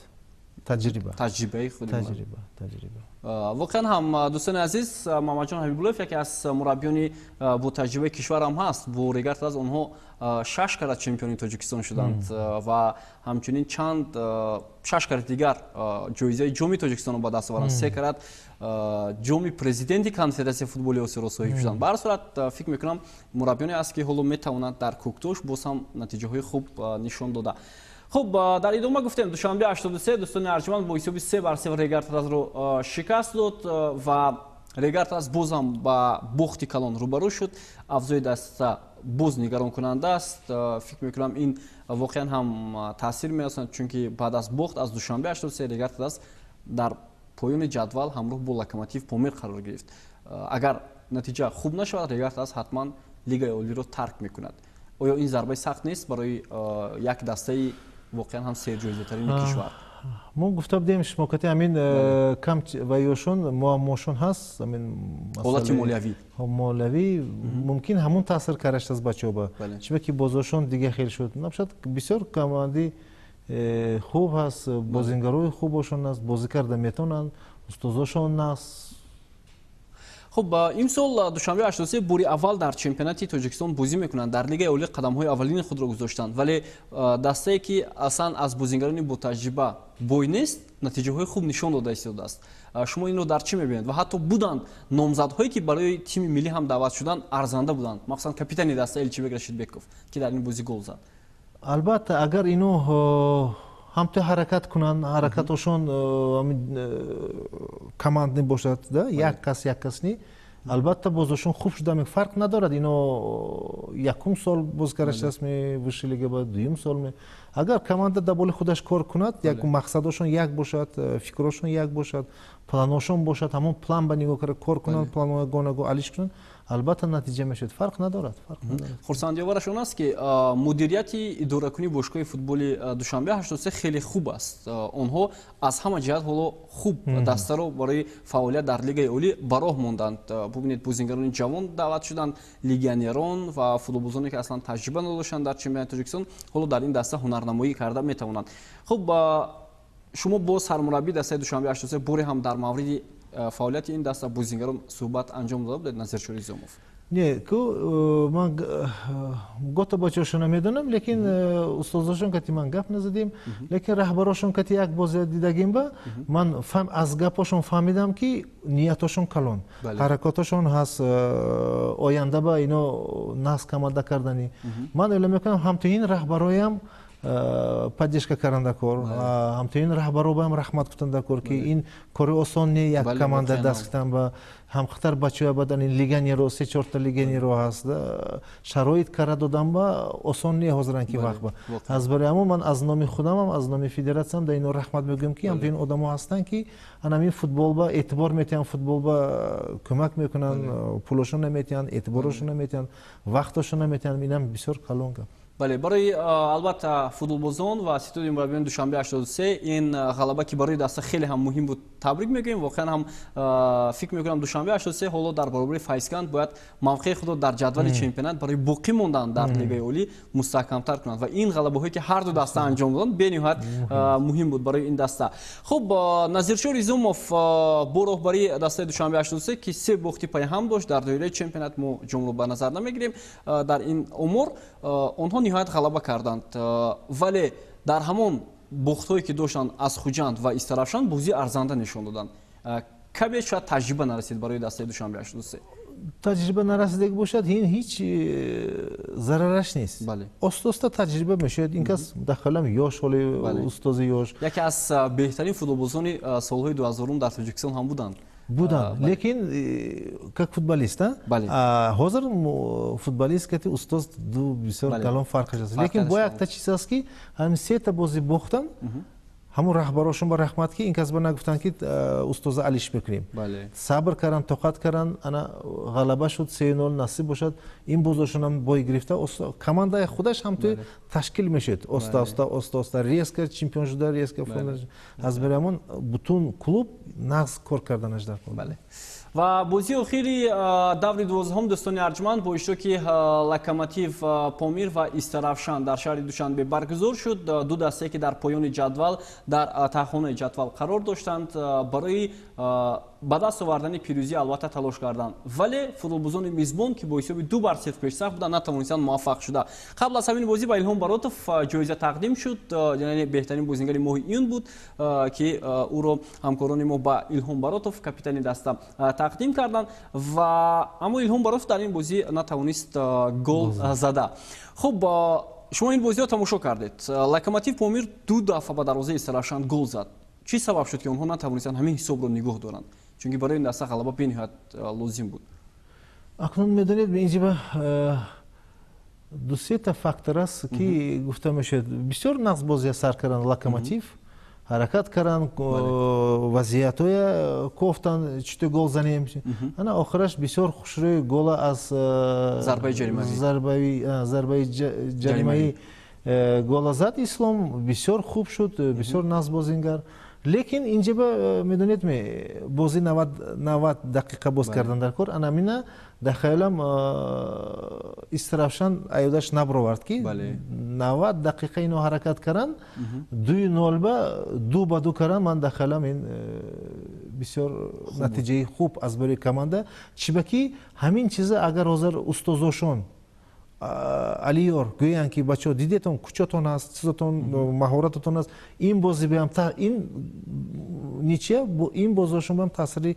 Таҷриба. Таҷрибаи худи Таҷриба, таҷриба. Воқеан ҳам, дӯстони азиз, Муҳаммадҷон Ҳабибуллоев яке аз мураббиёни бо таҷрибаи кишвар ҳам ҳаст. Бо Регар-ТадАЗ онҳо шаш карат чемпиони Тоҷикистон шуданд ва ҳамчунин чанд шаш карати дигар ҷоизаи Ҷоми Тоҷикистонро ба даст оварданд, се карат Ҷоми Президенти Конфедератсияи футболи Осиёро соҳиб шуданд. Ба ҳар сурат, фикр мекунам, мураббиёне аст, ки ҳоло метавонад дар Кӯктош боз ҳам натиҷаҳои хуб нишон дода. Хуб, дар идома гуфтем, Душанбе 83, дӯстони арҷманд, бо ҳисоби 3-3 Регар-ТадАЗро шикаст дод ва Регар-ТадАЗ боз ҳам ба бохти калон рӯбарӯ шуд. Авзои даста боз нигаронкунанда аст. Фикр мекунам, ин воқеан ҳам таъсир мерасонад, чунки баъд аз бохт аз Душанбе 83 Регар-ТадАЗ дар поёни ҷадвал ҳамроҳ бо Локомотив Помир қарор гирифт. Агар натиҷа хуб нашавад, Регар-ТадАЗ ҳатман Лигаи олиро тарк мекунад. Оё ин зарбаи сахт нест барои як дастаи воқеан ҳам серҷоизатарини кишвар? Мо гуфта будем, шумо кати ҳамин кам ваёшон, муаммошон ҳаст, ҳамин ҳолати молиявӣ. Молиявӣ мумкин ҳамун таъсир кардаш аз бачаҳо, чиба ки бозошон дига хел шуд. Набошад, бисёр команди хуб ҳаст, бозингарои хубошон аст, бозӣ карда метавонанд, устозошон аст. Хуб, имсол Душанбе 83 бори аввал дар чемпионати Тоҷикистон бозӣ мекунанд. Дар Лигаи олӣ қадамҳои аввалини худро гузоштанд, вале дастае, ки аслан аз бозингарони ботаҷриба бой нест, натиҷаҳои хуб нишон дода истодааст. Шумо инро дар чӣ мебинед? Ва ҳатто буданд номзадҳое, ки барои тими миллӣ ҳам даъват шуданд, арзанда буданд, махсусан капитани даста Элчибек Рашидбеков, ки дар ин бозӣ гол зад. Албатта, агар ино ҳамто ҳаракат кунанд, ҳаракатошон командный бошад, як кас, як кас ни, албатта, бозошон хуб шуда. Фарқ надорад, ино якум сол боз караш аст ми высший лига ба дуюм сол ми. Агар команда дар боли худаш кор кунад, як мақсадошон як бошад, фикрошон як бошад, планошон бошад, ҳамон план ба нигоҳ карда кор кунанд, планҳои гонаго алиш кунанд, албатта, натиҷа мешавад. Фарқ надорад, фарқ надорад. Хурсандиовараш он аст, ки мудирияти идоракунии бошгоҳи футболи Душанбе 83 хеле хуб аст. Онҳо аз ҳама ҷиҳат ҳоло хуб дастаро барои фаъолият дар Лигаи олӣ ба роҳ монданд. Бубинед, бозингарони ҷавон даъват шуданд, легионерон ва футболбозоне, ки аслан таҷриба надоштанд дар чемпионати Тоҷикистон, ҳоло дар ин даста ҳунарнамоӣ карда метавонанд. Хуб, шумо бо сармураббии дастаи Душанбе 83 боре ҳам дар мавриди фаъолияти ин даста, бозингарон суҳбат анҷом дода будед, Назиршо Изомов? Не, ку ман гото бачаҳошона медонам, лекин устозошон кати ман гап назадем, лекин раҳбарошон кати як бозе дидагим ба ман аз гапошон фаҳмидам, ки ниятошон калон, ҳаракатошон ҳаст, оянда ба ино наск команда кардани. Ман эълон мекунам, ҳамто ин раҳбароям поддержка кардан кор, ҳамто ин раҳбаро баам раҳмат гуфтан кор, ки ин кори осон не, як команда даст гирифтан ба ҳам хатар бачаҳоя бадан ин легионеро, се чорта легионеро ҳаст, шароит карда додан ба осон не ҳозиран ки вақт ба. Аз барои ҳамон ман аз номи худамам, аз номи федератсиям да ино раҳмат мегӯям, ки ҳамто ин одамо ҳастанд, ки анамин футбол ба эътибор метиҳанд, футбол ба кӯмак мекунанд, пулошон наметиҳанд, эътиборошон наметиҳанд, вақтошон наметиҳанд. Инам бисёр калон гап. Бале, барои албатта футболбозон ва ситоди мураббиёни Душанбе 83 ин ғалаба, ки барои даста хеле ҳам муҳим буд, табрик мегӯем. Воқеан ҳам, фикр мекунам, Душанбе 83 ҳоло дар баробари Файзканд бояд мавқеи худро дар ҷадвали чемпионат барои боқӣ мондан дар Лигаи олӣ мустаҳкамтар кунад ва ин ғалабаҳое, ки ҳарду даста анҷом доданд, бениҳоят муҳим буд барои ин даста. Хуб, Назиршо Изомов бо роҳбарии дастаи Душанбе 83, ки се бохти пайҳам дошт дар доираи чемпионат, мо ҷомро ба назар намегирем дар ин омор, онҳо ниҳоят ғалаба карданд, вале дар ҳамон бохтҳое, ки доштанд аз Хуҷанд ва Истаравшан, бозии арзанда нишон доданд. Каме шояд таҷриба нарасид барои дастаи Душанбе 83. Таҷриба нарасидаги бошад, ин ҳеҷ зарараш нест. Оста оста таҷриба мешавад. Ин кас дахалам ёш, ҳоли устози ёш. Яке аз беҳтарин футболбозони солҳои 2000 дар Тоҷикистон ҳам буданд. Буданд, лекин как футболист. Ҳозир футболист кати устоз ду бисёр калон фарқаш аст. Лекин бо якта чиз аст, ки ҳамин сета бозӣ бохтан, ҳамун раҳбарошон ба раҳмат, ки ин кас ба нагуфтанд, ки устоза алиш мекунем. Сабр карданд, тоқат карданд, ана ғалаба шуд 3-0. Насиб бошад, ин бозошонам бой гирифта, командаи худаш ҳам ту ташкил мешуд оста оста, оста оста, резко чемпион шуда, резко. Аз барои ҳамон бутун клуб Нағз кор карданаш дар кор. Бале. Ва бозии охири даври 12-ум, дӯстони арҷманд, бо иштироки Локомотив Помир ва Истаравшан дар шаҳри Душанбе баргузор шуд. Ду дастае, ки дар поёни ҷадвал, дар таҳхонаи ҷадвал қарор доштанд, барои ба даст овардани пирӯзӣ албатта талош карданд, вале футболбозони мизбон, ки бо ҳисоби 2-0 пешсаф буданд, натавонистанд муваффақ шуда. Қабл аз ҳамин бозӣ ба Илҳом Баротов ҷоиза тақдим шуд, яъне беҳтарин бозингари моҳи июн буд, ки ӯро ҳамкорони мо ба Илҳом Баротов, капитани даста, тақдим карданд. Ва аммо Илҳом Баротов дар ин бозӣ натавонист гол зада. Хуб, шумо ин бозиро тамошо кардед. Локомотив Помир ду дафъа ба дарвозаи Истаравшан гол зад. Чӣ сабаб шуд, ки онҳо натавонистанд ҳамин ҳисобро нигоҳ доранд? Чунки барои ин даста ғалаба бениҳоят лозим буд. Акнун медонед, инҷиба ду сета фактор аст, ки гуфта мешавад. Бисёр нағз бозия сар карданд Локомотив, ҳаракат карданд, вазъиятҳоя кофтанд, чито гол занем. Ана охираш бисёр хушрӯи гола аз зарбаи ҷаримавӣ. Зарбаи ҷаримавӣ гола зад Ислом, бисёр хуб шуд, бисёр нағз бозингар. Лекин инҷаба, медонед, бозӣ 90 дақиқа боз кардан дар кор. Ана мина дар хаёлам Истаравшан аёдаш набаровард, ки 90 дақиқа ино ҳаракат карданд, 2-0 ба 2-2 карданд. Ман дар хаёлам ин бисёр натиҷаи хуб аз барои команда, чиба ки ҳамин чиза агар ҳозир устозошон Алиёр гӯянд, ки бачаҳо, дидетон, кучотон аст, чизотон, маҳорататон аст, ин бозӣ биам, ин ничья ин бозиошон биам таъсири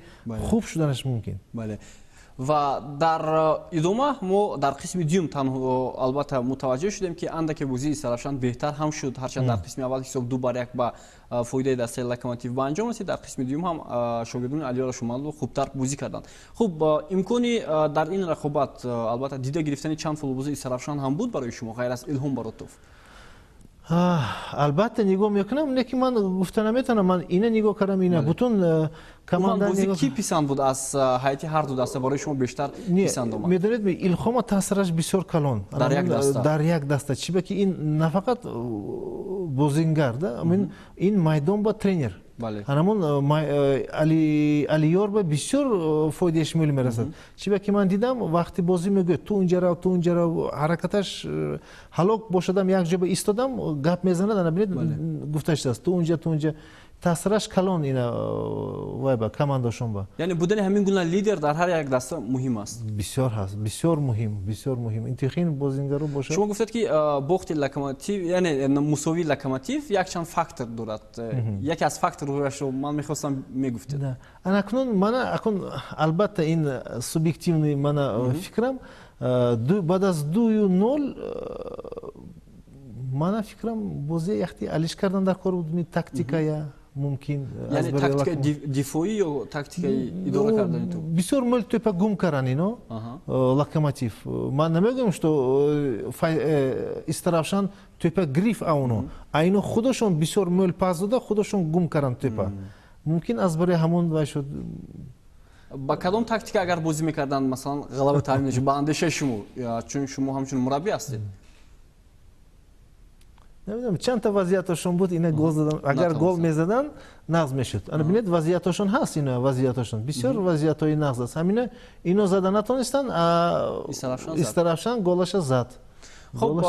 хуб шуданаш мумкин. Бале, ва дар идома мо дар қисми дуюм танҳо албатта мутаваҷҷеҳ шудем, ки андаке бозии Истаравшан беҳтар ҳам шуд. Ҳарчанд дар қисми аввал ҳисоб 2-1 ба фоидаи дастаи Локомотив ба анҷом расид, дар қисми дуюм ҳам шогирдони Алиёр Ашурмамадов хубтар бозӣ карданд. Хуб, имкони дар ин рақобат албатта дида гирифтани чанд футболбози Истаравшан ҳам буд барои шумо, ғайр аз Илҳом Баротов? Албатта, нигоҳ мекунам, лекин ман гуфта наметавонам, ман ина нигоҳ кардам, ина бутун команда. Бози ки писанд буд аз ҳайати ҳар ду даста, барои шумо бештар писанд омад? Медонед, Илҳома таъсираш бисёр калон. Дар як даста. Дар як даста, чиба ки ин нафақат бозингар да, ин майдон ба тренер. Анамон Алиёр ба бисёр фоидааш мел мерасад, чиба ки ман дидам, вақти бозӣ мегӯяд: «Ту унҷа рав, ту унҷа рав». Ҳаракаташ ҳалок бошадам, як ҷо ба истодам, гап мезанад. Ана бинед, гуфта шудааст: «Ту унҷа, ту унҷа». Таъсираш калон ина вай ба командашон ба. Яъне будани ҳамин гуна лидер дар ҳар як даста муҳим аст. Бисёр ҳаст, бисёр муҳим, бисёр муҳим, интихин бозингаро бошад. Шумо гуфтед, ки бохти Локомотив, яъне мусовии Локомотив якчанд фактор дорад. Яке аз факторҳояшро ман мехостам мегуфтед. Ана акнун мана акнун албатта ин субъективный мана фикрам, баъд аз 2-0 мана фикрам бозия яхти алиш кардан дар кор буд, тактикая мумкин. Яъне тактикаи дифоӣ ё тактикаи идора кардани тӯб? Бисёр мӯл тӯпа гум кардан ино Локомотив. Ман намегӯям, что Истаравшан тӯпа гирифт ауно, а ино худашон бисёр мӯл пас дода, худашон гум кардан тӯпа. Мумкин аз барои ҳамон вай шуд. Ба кадом тактика агар бозӣ мекарданд, масалан, ғалаба таъмин мешуд ба андешаи шумо, чун шумо ҳамчун мураббӣ ҳастед? Намедонам, чандта вазъияташон буд, ина гол задан, агар гол мезадан, нағз мешуд. Ана бинед, вазъияташон ҳаст, ина вазъияташон бисёр вазъиятҳои нағз аст, ҳамина ино зада натонистанд, Истаравшан голаша зад. Хуб,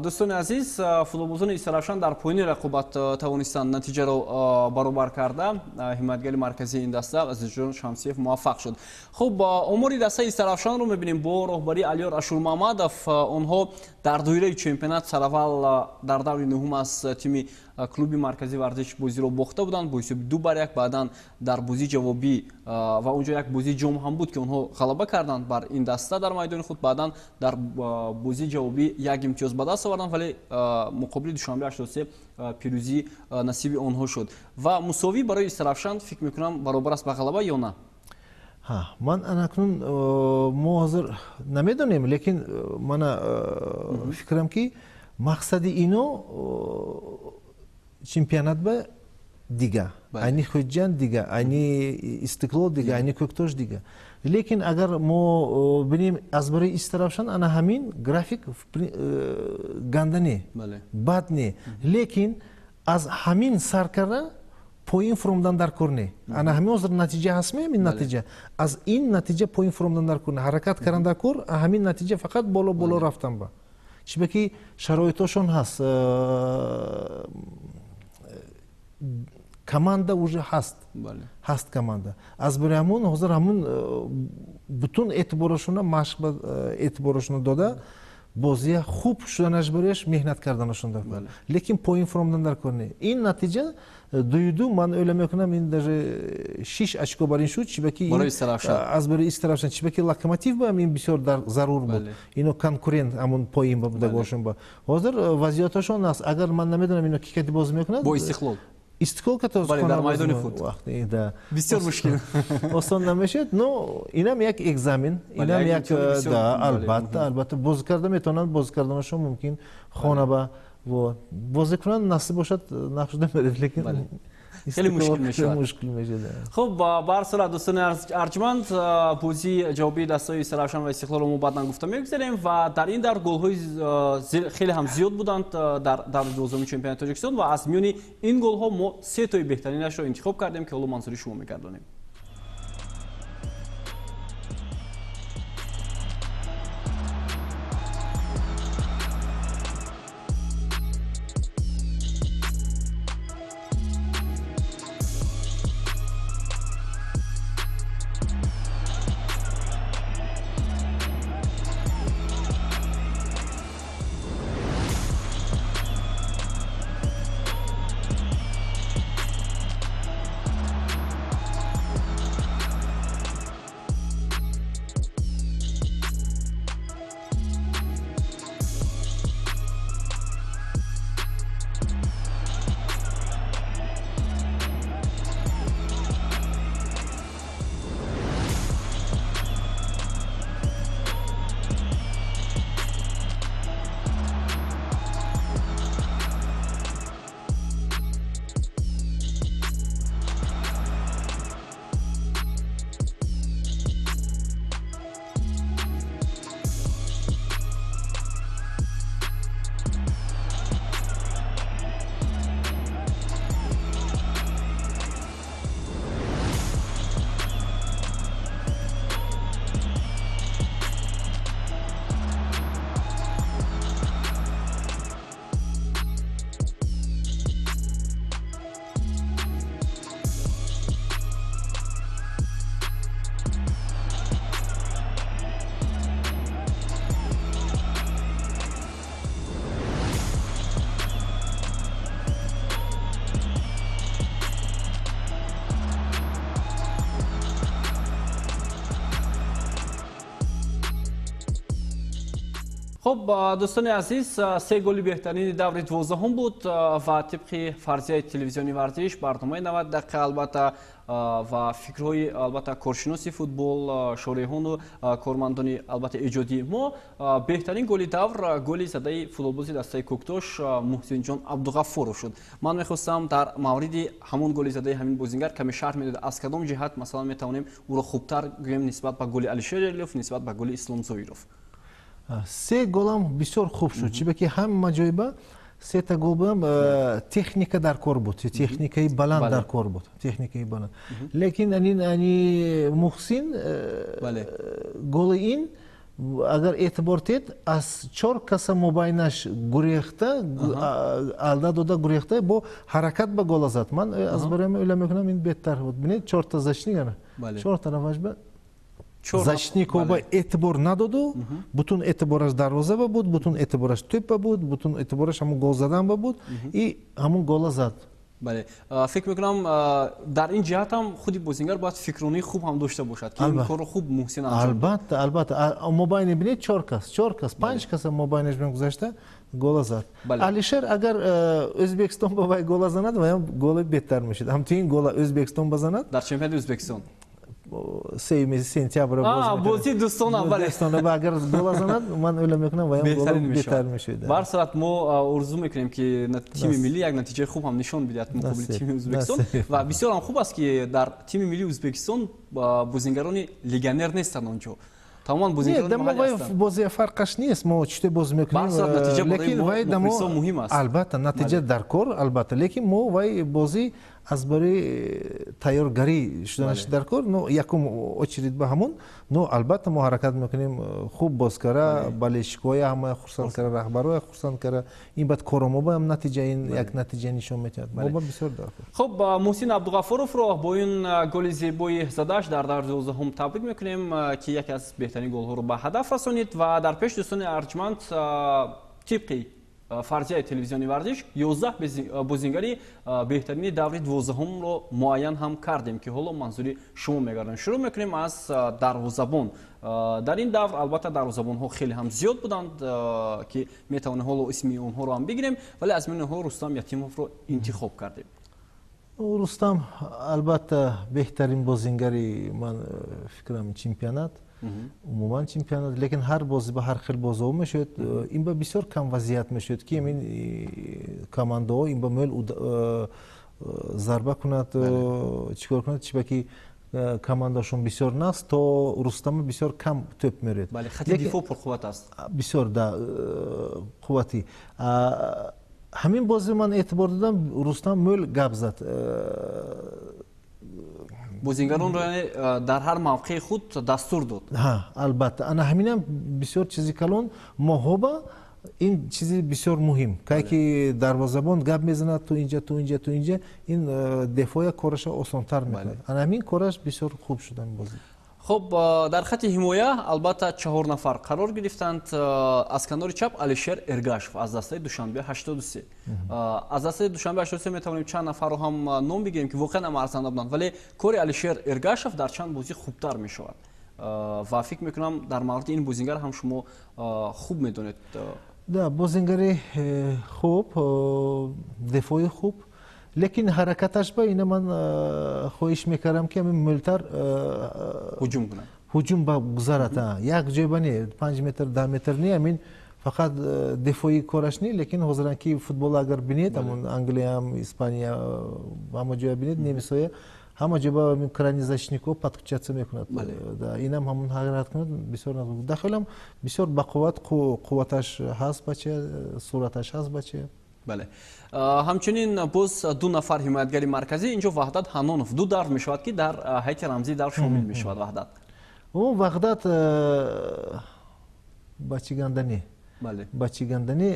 дӯстони азиз, футболбозони Истаравшан дар поёни рақобат тавонистанд натиҷаро баробар карда. Ҳимоятгари марказии ин даста Азизҷон Шамсиев муваффақ шуд. Хуб, омори дастаи Истаравшанро мебинем бо роҳбарии Алиёр Ашурмамадов. Онҳо дар доираи чемпионат сараввал дар даври нуҳум аз тими клуби марказии варзиш бозиро бохта буданд бо ҳисоби 2-1. Баъдан дар бозии ҷавобӣ, ва онҷо як бозии ҷом ҳам буд, ки онҳо ғалаба карданд бар ин даста дар майдони худ, баъдан дар бозии ҷавобӣ як имтиёз ба даст оварданд, вале муқобили Душанбе 83 пирӯзӣ насиби онҳо шуд. Ва мусовӣ барои Истаравшан, фикр мекунам, баробар аст ба ғалаба ё на? Ман анакнун мо ҳозир намедонем, лекин мана фикрам, ки мақсади ино чемпионат ба дига, айни Хуҷанд дига, айни Истиқлол дига, айни Кӯктош дига. Лекин агар мо бинем, аз барои Истаравшан ана ҳамин график ганда не, бад не, лекин аз ҳамин сар карда Поин фуромдан дар кор не. Ана ҳамин ҳозир натиҷа ҳастме, ҳамин натиҷа. Аз ин натиҷа поин фуромдан дар кор не. Ҳаракат кардан дар кор, ҳамин натиҷа фақат боло боло рафтан ба. Чиба ки шароитошон ҳаст, команда уже ҳаст. Ҳаст команда. Аз барои ҳамон ҳозир ҳамун бутун эътиборошона машқ ба эътиборошона дода, бозия хуб шуданаш барояш меҳнат карданашон дар кор. Лекин поин фуромдан дар кор не. Ин натиҷа 2-2 ман o'yла мекунам, ин даже 6 очко бар ин шуд, чибаки аз барои Истаравшан, чибаки Локомотив ба ин бисёр зарур буд. Ино конкурент ҳамун поин ба буда бошон ба. Ҳозир вазъияташон аст. Агар ман намедонам ино ки кати бозӣ мекунад? Бо Истиқлол. Истиқлол кати Бале, дар майдони худ. Да. Бисёр мушкил. Осон намешавад, но инам як экзамен, инам як да, албатта, албатта бозӣ карда метавонанд, бозӣ карданашон мумкин хона ба вот. Бозӣ кунанд, насиб бошад, нақшуда меред, лекин хеле мушкил мешавад. Мушкил мешавад. Хуб, ба ҳар сурат дӯстони арҷманд, бозии ҷавобии дастаи Истаравшан ва Истиқлолро мо баъдан гуфта мегузарем ва дар ин дар голҳои хеле ҳам зиёд буданд дар даври 12-уми чемпионати Тоҷикистон ва аз миёни ин голҳо мо се тои беҳтаринашро интихоб кардем, ки ҳоло манзури шумо мегардонем. Хуб, дӯстони азиз, се голи беҳтарини даври 12-ум буд ва тибқи фарзияи телевизиони варзиш барномаи 90 дақиқа албатта ва фикрҳои албатта коршиноси футбол, шореҳону кормандони албатта эҷодии мо беҳтарин голи давр голи задаи футболбози дастаи Кӯктош Муҳсинҷон Абдуғаффоров шуд. Ман мехостам дар мавриди ҳамон голи задаи ҳамин бозингар каме шарҳ медод, аз кадом ҷиҳат масалан метавонем ӯро хубтар гӯем нисбат ба голи Алишер Ҷалилов, нисбат ба голи Ислом Зоиров. Се голам бисёр хуб шуд, чибаки ҳама ҷойба сета гол будам, техника дар кор буд, техникаи баланд дар кор буд, техникаи баланд. Лекин ани Муҳсин голи ин агар эътибор тед, аз 4 каса мобайнаш гурехта, алда дода гурехта, бо ҳаракат ба гола зад. Ман аз барои o'yла мекунам, ин беҳтар буд. Бинед, 4та защитник ана, 4 тарафаш ба защитникҳо ба эътибор надоду, бутун эътибораш дарвоза ба буд, бутун эътибораш тӯпа буд, бутун эътибораш ҳамун гол задан ба буд и ҳамун гола зад. Бале, фикр мекунам дар ин ҷиҳат ҳам худи бозингар бояд фикронии хуб ҳам дошта бошад, ки ин корро хуб Муҳсин анҷом дод. Албатта, албатта. Мобайни бинед, 4 кас, 4 кас, 5 каса мобайнаш мегузашта, гола зад. Алишер агар Ӯзбекистон ба вай гола занад, ваям голи беҳтар мешуд. Ҳамчунин гола Ӯзбекистон базанад. Дар чемпионати Ӯзбекистон. 3 сентябр бозии дӯстона, бале. Дӯстона агар гола занад, ман o'yла мекунам, ваям гола беҳтар мешуд. Ба ҳар сурат мо орзу мекунем, ки тими миллӣ як натиҷаи хуб ҳам нишон бидиҳад муқобили тими Ӯзбекистон ва бисёр ҳам хуб аст, ки дар тими миллии Ӯзбекистон бозингарони легионер нестанд онҷо. Тамоман бозингарони маҳаллӣ ҳастанд. Бозия фарқаш нест, мо чӣ бозӣ мекунем. Ба ҳар сурат натиҷа барои мо мухлисон муҳим аст. Албатта, натиҷа дар кор, албатта, лекин мо вай бозӣ Аз барои тайёргарӣ шуданаш дар кор, ну, якум очередь ба ҳамон. Ну, албатта, мо ҳаракат мекунем хуб боз кара, болельщикоя ҳамая хурсанд кара, раҳбароя хурсанд кара. Ин баъд коромоба ҳам натиҷа, ин як натиҷа нишон медиҳад. Мо бисёр дар кор. Хуб, Муҳсин Абдуғафуровро бо ин голи зебои задаш дар даври 12-ум табрик мекунем, ки яке аз беҳтарин голҳоро ба ҳадаф расонид. Ва дар пеш, дӯстони арҷманд, тибқи фарзияи телевизиони «Варзиш», 11 бозингари беҳтарини даври 12-умро муайян ҳам кардем, ки ҳоло манзури шумо мегардонем. Шурӯъ мекунем аз дарвозабон. Дар ин давр, албатта, дарвозабонҳо хеле ҳам зиёд буданд, ки метавонем ҳоло исми онҳоро ҳам бигирем, вале аз миёни онҳо Рустам Ятимовро интихоб кардем. Рустам, албатта, беҳтарин бозингари, ман фикрам, чемпионат, умуман чемпионат. Лекин ҳар бозӣ ба ҳар хел бозиҳо мешавад. Ин ба бисёр кам вазъият мешавад, ки ин командаҳо ин ба мӯл зарба кунад, чӣ кор кунад, чиба ки командашон бисёр наст, то Рустама бисёр кам тӯп меред. Хати дифоъ пурқувват аст. Бисёр да қувватӣ. Ҳамин бозӣ ман эътибор додам, Рустам мӯл гап зад. Бозингаронро дар ҳар мавқеи худ дастур дод. Албатта, ана ҳаминам бисёр чизи калон моҳоба, ин чизи бисёр муҳим, кай ки дарвозабон гап мезанад: ту инҷа, ту инҷа, ту инҷа, ин дефоя кораша осонтар мекунад. Ана ҳамин кораш бисёр хуб шуд ҳамин бозӣ. Хуб, дар хати ҳимоя, албатта, чаҳор нафар қарор гирифтанд. Аз канори чап Алишер Эргашев аз дастаи Душанбе 83. Аз дастаи Душанбе 83 метавонем чанд нафарро ҳам ном бигирем, ки воқеан ҳам арзанда буданд, вале кори Алишер Эргашев дар чанд бозӣ хубтар мешавад ва фикр мекунам, дар мавриди ин бозингар ҳам шумо хуб медонед. Да, бозингари хуб, дефои хуб, лекин ҳаракаташ ба ина ман хоҳиш мекардам, ки ҳамин мӯлтар ҳуҷум кунад. Ҳуҷум ба гузарад, як ҷой ба не, 5 метр, 10 метр не, ҳамин фақат дефои кораш не. Лекин ҳозиран ки футбол агар бинед, ҳамон Англиям, Испания, ҳама ҷоя бинед, немисоя, ҳама ҷо ба крайний защитнико подключаться мекунад. Инам ҳамон ҳаракат кунад, бисёр дахилам бисёр бақувват, қувваташ ҳаст бача, сураташ ҳаст бача. Бале, ҳамчунин боз ду нафар ҳимоятгари марказӣ. Инҷо Ваҳдат Ҳанонов ду давр мешавад, ки дар ҳайати рамзии давр шомил мешавад Ваҳдат. Ваҳдат бачиганданӣ, бачиганданӣ.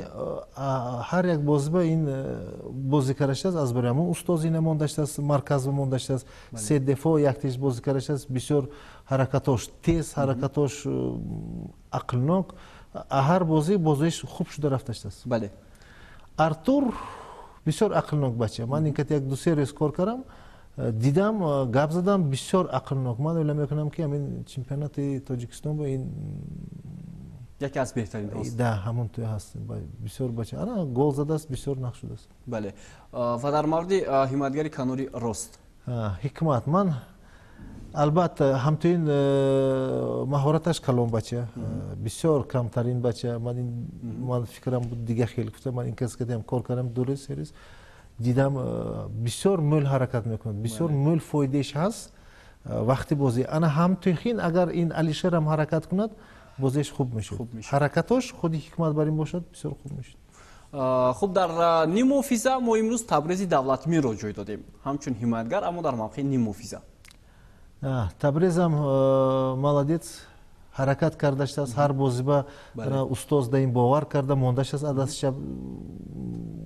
Ҳар як бозиба ин бозӣ кардаштааст. Аз барои ҳамон устоз ина мондаштааст, марказба мондаштааст, се дефо яктиш бозӣ кардаштааст. Бисёр ҳаракатош тез, ҳаракатош ақлнок, ҳар бозӣ бозиаш хуб шуда рафташтааст. Артур бисёр ақлнок бача. Ман ин кати як ду се рӯз кор кардам, дидам, гап задам, бисёр ақлнок. Ман ойлам мекунам, ки ҳамин чемпионати Тоҷикистон бо ин яке аз беҳтаринҳост. Да, ҳамон туя ҳаст. Бисёр бача ана гол задааст, бисёр нақш шудааст. Бале, ва дар мавриди ҳимоятгари канори рост? Ҳикмат, ман, албатта, ҳамтоин маҳораташ калон бача, бисёр камтарин бача. Ман фикрам буд дига хел гуфта, ман ин кас кадиам кор кардам ду рӯз, се рӯз, дидам, бисёр мӯл ҳаракат мекунад, бисёр мӯл фоидааш ҳаст вақти бозӣ. Ана ҳамтоихин агар ин Алишерам ҳаракат кунад, бозиаш хуб мешуд. Ҳаракатош худи Ҳикмат бар ин бошад, бисёр хуб мешуд. Хуб, дар ниммуҳофиза мо имрӯз Табрези Давлатмирро ҷой додем ҳамчун ҳимоятгар, аммо дар мавқеи ниммуҳофиза. Табрезам молодец, ҳаракат кардаштааст ҳар бозиба. Устоз да ин бовар карда мондаштааст, адастша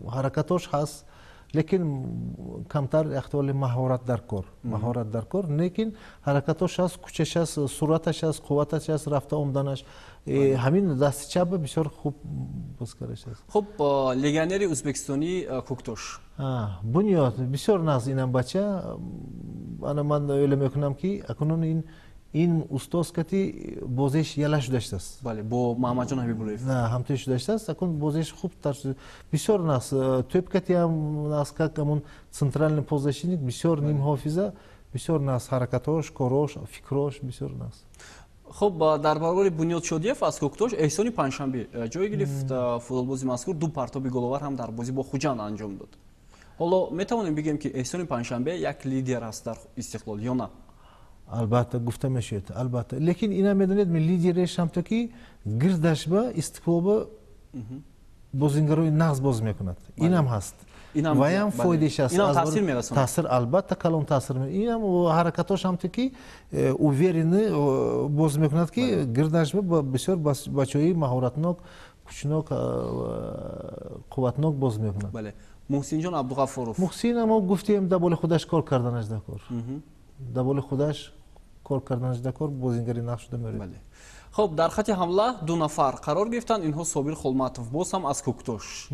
ҳаракатош ҳаст, лекин камтар яхтиволи маҳорат дар кор, маҳорат дар кор. Лекин ҳаракатош ҳаст, кучаш ҳаст, сураташ ҳаст, қувваташ ҳаст, рафта омданаш, ҳамин дасти чапа бисёр хуб боз кардаштааст. Хуб, легионери ӯзбекистонӣ Кӯктош. Бунёд бисёр нағз инам бача. Ана ман ойло мекунам, ки акнун ин устоз кати бозиш яла шудаштааст. Бале, бо Маҳамадҷон Ҳабибуллоев. Ҳамтои шудаштааст, акун бозиш хубтар, бисёр нағз, тӯп кати ҳам нағз, как ҳамун центральный полузащитник, бисёр нимҳофиза бисёр нағз, ҳаракатош, корош, фикрош бисёр нағз. Хуб, дар баробари Бунёд Шодиев аз Кӯктош Эҳсони Панҷшанбе ҷой гирифт. Футболбози мазкур ду партоби головар ҳам дар бозӣ бо Хуҷанд анҷом дод. Ҳоло метавонем бигӯем, ки Эҳсони Панҷшанбе як лидер аст дар Истиқлол ё на? Албатта, гуфта мешавад, албатта. Лекин ина медонед, лидереш ҳамто ки гирдаш ба Истиқлолба бозингарои нағз боз мекунад, инам ҳаст. Ваям фоидааш аст. Инам таъсир мерасонад. Таъсир, албатта, калон таъсир. Инам ҳаракатош ҳамто ки уверенный боз мекунад, ки гирдаш бисёр бачаҳои маҳоратнок, кучнок, қувватнок боз мекунад. Бале. Муҳсинҷон Абдуғафуров. Муҳсин мо гуфтем, дар боли худаш кор карданаш дар кор. Дар боли худаш кор карданаш дар кор, бозингари нақш шуда меравад. Бале. Хуб, дар хати ҳамла ду нафар қарор гирифтанд. Инҳо Собир Холматов, боз ҳам аз Кӯктош.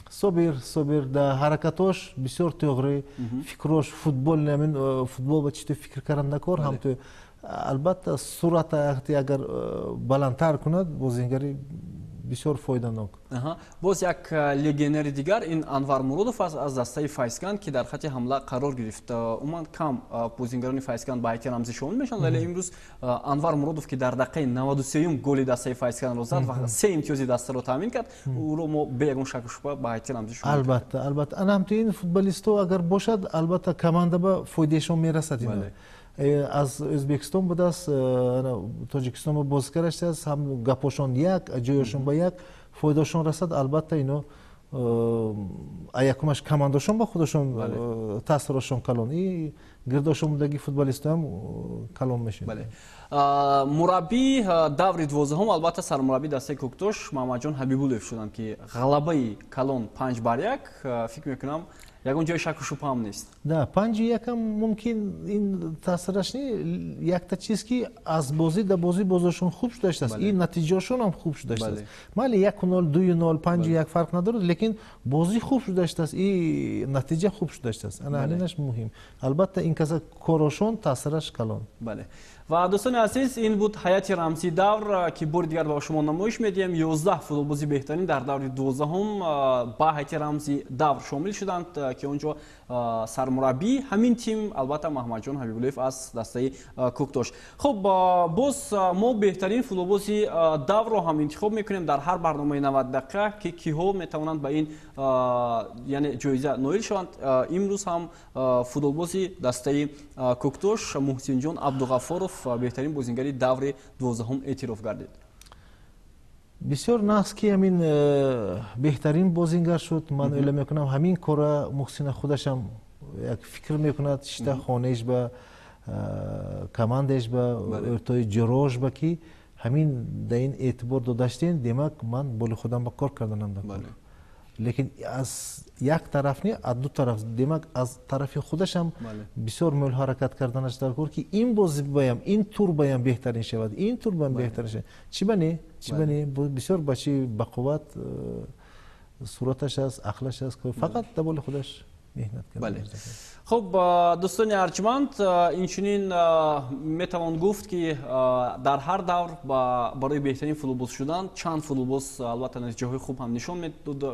Собир дар ҳаракатош бисёр тӯғрӣ, фикрош футбол, ҳамин футбол ба чӣ фикр кардан дар кор, ҳам албатта суръата агар баландтар кунад, бозингари бисёр фоиданок. Боз як легионери дигар, ин Анвар Муродов аст аз дастаи Файзканд, ки дар хати ҳамла қарор гирифт. Умуман кам бозингарони Файзканд ба ҳайати рамзӣ шомил мешаванд, вале имрӯз Анвар Муродов, ки дар дақиқаи 93-юм голи дастаи Файзкандро зад ва се имтиёзи дастаро таъмин кард, ӯро мо бе ягон шаку шубҳа ба ҳайати рамзӣ шомил. Албатта, албатта. Ана ҳамто ин футболистҳо агар бошад, албатта, команда ба фоидаашон мерасад. Ино аз Ӯзбекистон будааст, Тоҷикистон бозикар гаштааст, ҳам гапошон як, ҷоёшон ба як, фоидаашон расад. Албатта, ино якумаш командашон ба худашон таъсирошон калон, и гирдошон будаги футболистҳоам калон мешавад. Бале, мураббии даври 12-ҳум, албатта, сармураббии дастаи Кӯктош Маҳмадҷон Ҳабибуллоев шуданд, ки ғалабаи калон 5-1, фикр мекунам, ягон ҷои шаку шубҳа ҳам нест. Да, 5-1-ам мумкин ин таъсираш не, якта чиз, ки аз бозӣ да бозӣ бозошон хуб шуда ин натиҷаошон ҳам хуб шуда гаштааст. Майли, 1-0, 2-0, 5-1, фарқ надорад, лекин бозӣ хуб шуда гаштааст и натиҷа хуб шуда гаштааст. Ана ҳаминаш муҳим. Албатта, ин каса корошон таъсираш калон. Бале, ва дӯстони азиз, ин буд ҳайати рамзии давр, ки бори дигар ба шумо намоиш медиҳем. 11 футболбози беҳтарин дар даври 12-ҳум ба ҳайати рамзи давр шомил шуданд, ки он ҷо сармураббии ҳамин тим, албатта, Маҳмадҷон Ҳабибуллоев аз дастаи Кӯктош. Хуб, боз мо беҳтарин футболбози даврро ҳам интихоб мекунем дар ҳар барномаи 90 дақиқа, ки киҳо метавонанд ба ин, яъне, ҷоиза ноил шаванд. Имрӯз ҳам футболбози дастаи Кӯктош Муҳсинҷон Абдуғаффоров беҳтарин бозингари даври 12-ҳум эътироф гардид. Бисёр нағз, ки ҳамин беҳтарин бозингар шуд. Ман ӯйла мекунам, ҳамин кора Муҳсина худашам як фикр мекунад, шита хонаиш ба командааш ба ӯртои ҷирош ба, ки ҳамин да ин эътибор додаштен, демак, ман боли худам ба кор карданам дар кор. Лекин аз як тараф не, аз ду тараф, демак, аз тарафи худашам бисёр мӯл ҳаракат карданаш дар кор, ки ин бозӣ баям, ин тур баям беҳтарин шавад, ин тур баям беҳтарин шавад. Чӣ ба не, чӣ ба не? Бисёр бачи бақувват, сураташ аст, ақлаш аст, фақат дар боли худаш меҳнат кард. Хуб, дӯстони арҷманд, инчунин метавон гуфт, ки дар ҳар давр барои беҳтарин футболбоз шудан чанд футболбоз, албатта, натиҷаҳои хуб ҳам нишон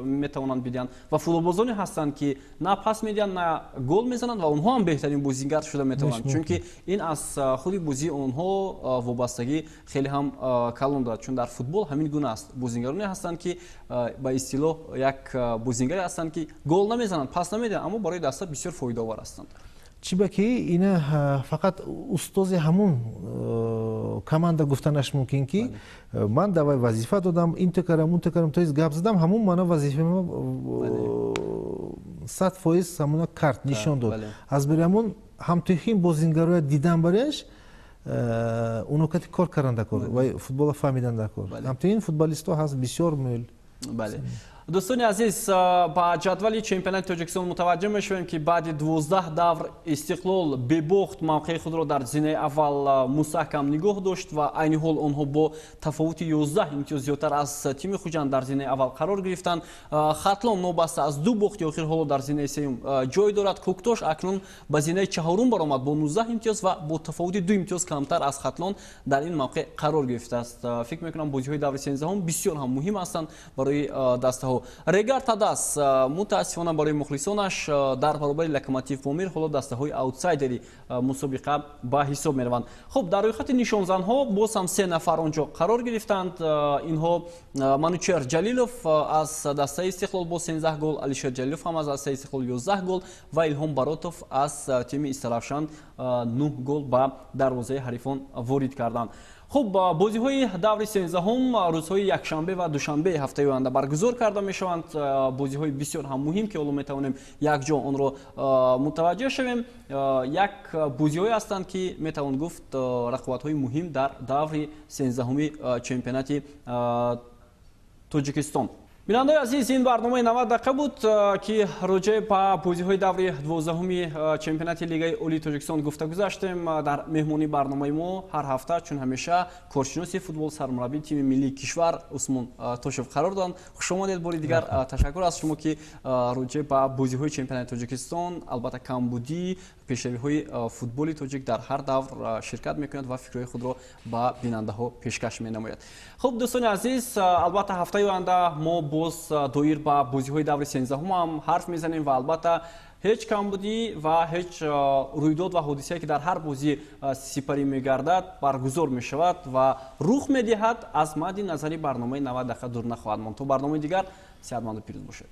метавонанд бидиҳанд ва футболбозоне ҳастанд, ки на пас медиҳанд, на гол мезананд ва онҳо ҳам беҳтарин бозингар шуда метавонанд, чунки ин аз худи бозии онҳо вобастагӣ хеле ҳам калон дорад, чун дар футбол ҳамин гуна аст. Бозингароне ҳастанд, ки ба истилоҳ як бозингаре ҳастанд, ки гол намезананд, пас намедиҳанд, аммо барои даста бисёр фоидаовар ҳастанд. Чӣ ба ки ина фақат устози ҳамун команда гуфтанаш мумкин, ки ман давай вазифа додам, инто кардам, унто кардам, то есть гап задам, ҳамун мана вазифа 100% ҳамуна карт нишон дод. Аз барои ҳамун ҳамтоҳин бозингароя дидан барояш, уно кати кор кардан дар кор ва футбола фаҳмидан дар кор. Ҳамтоҳин футболистҳо ҳаст бисёр мӯл. Бале, дӯстони азиз, ба ҷадвали чемпионати Тоҷикистон мутаваҷҷӯҳ мешавем, ки баъди 12 давр Истиқлол бебохт мавқеи худро дар зинаи аввал мустаҳкам нигоҳ дошт ва айни ҳол онҳо бо тафовути 11 имтиёз зиёдтар аз тими Хуҷанд дар зинаи аввал қарор гирифтанд. Хатлон нобаста аз ду бохти охир ҳоло дар зинаи сеюм ҷой дорад. Кӯктош акнун ба зинаи чаҳорум баромад бо 19 имтиёз ва бо тафовути ду имтиёз камтар аз Хатлон дар ин мавқеъ қарор гирифтааст. Фикр мекунам, бозиҳои даври 13-ҳум бисёр ҳам муҳим ҳастанд барои дастаҳо. Регар Тадас, мутаассифона барои мухлисонаш, дар баробари Локомотив Помир ҳоло дастаҳои аутсайдери мусобиқа ба ҳисоб мераванд. Хуб, дар рӯйхати нишонзанҳо боз ҳам се нафар он ҷо қарор гирифтанд. Инҳо Манучер Ҷалилов аз дастаи Истиқлол бо 13 гол, Алишер Ҷалилов ҳам аз дастаи Истиқлол 11 гол ва Илҳом Баротов аз тими Истаравшан 9 гол ба дарвозаи ҳарифон ворид карданд. Хуб, бозиҳои даври 13-ҳум рӯзҳои якшанбе ва душанбе ҳафтаи оянда баргузор карда мешаванд. Бозиҳои бисёр ҳам муҳим, ки ҳоло метавонем якҷо онро мутаваҷҷеҳ шавем. Як бозиҳое ҳастанд, ки метавон гуфт, рақобатҳои муҳим дар даври 13-ҳуми чемпионати Тоҷикистон. Бинандаои азиз, ин барномаи 90 дақиқа буд, ки роҷеъ ба бозиҳои даври 12-ҳуми чемпионати Лигаи Олии Тоҷикистон гуфта гузаштем. Дар меҳмонии барномаи мо ҳар ҳафта, чун ҳамеша, коршиноси футбол, сармураббии тими миллии кишвар Усмон Тошев қарор доранд. Хушомадед бори дигар. Ташаккур аз шумо, ки роҷеъ ба бозиҳои чемпионати Тоҷикистон, албатта камбудӣ, пешравиҳои футболи тоҷик дар ҳар давр ширкат мекунад ва фикрҳои худро ба бинандаҳо пешкаш менамояд. Хуб, дӯстони азиз, албатта, ҳафтаи оянда мо боз доир ба бозиҳои даври 13-ҳум ҳам ҳарф мезанем ва албатта ҳеҷ камбудӣ ва ҳеҷ рӯйдод ва ҳодисае, ки дар ҳар бозӣ сипарӣ мегардад, баргузор мешавад ва рух медиҳад, аз мадди назари барномаи 90 дақиқа дур нахоҳад монд. То барномаи дигар сеҳатманду пирӯз бошед.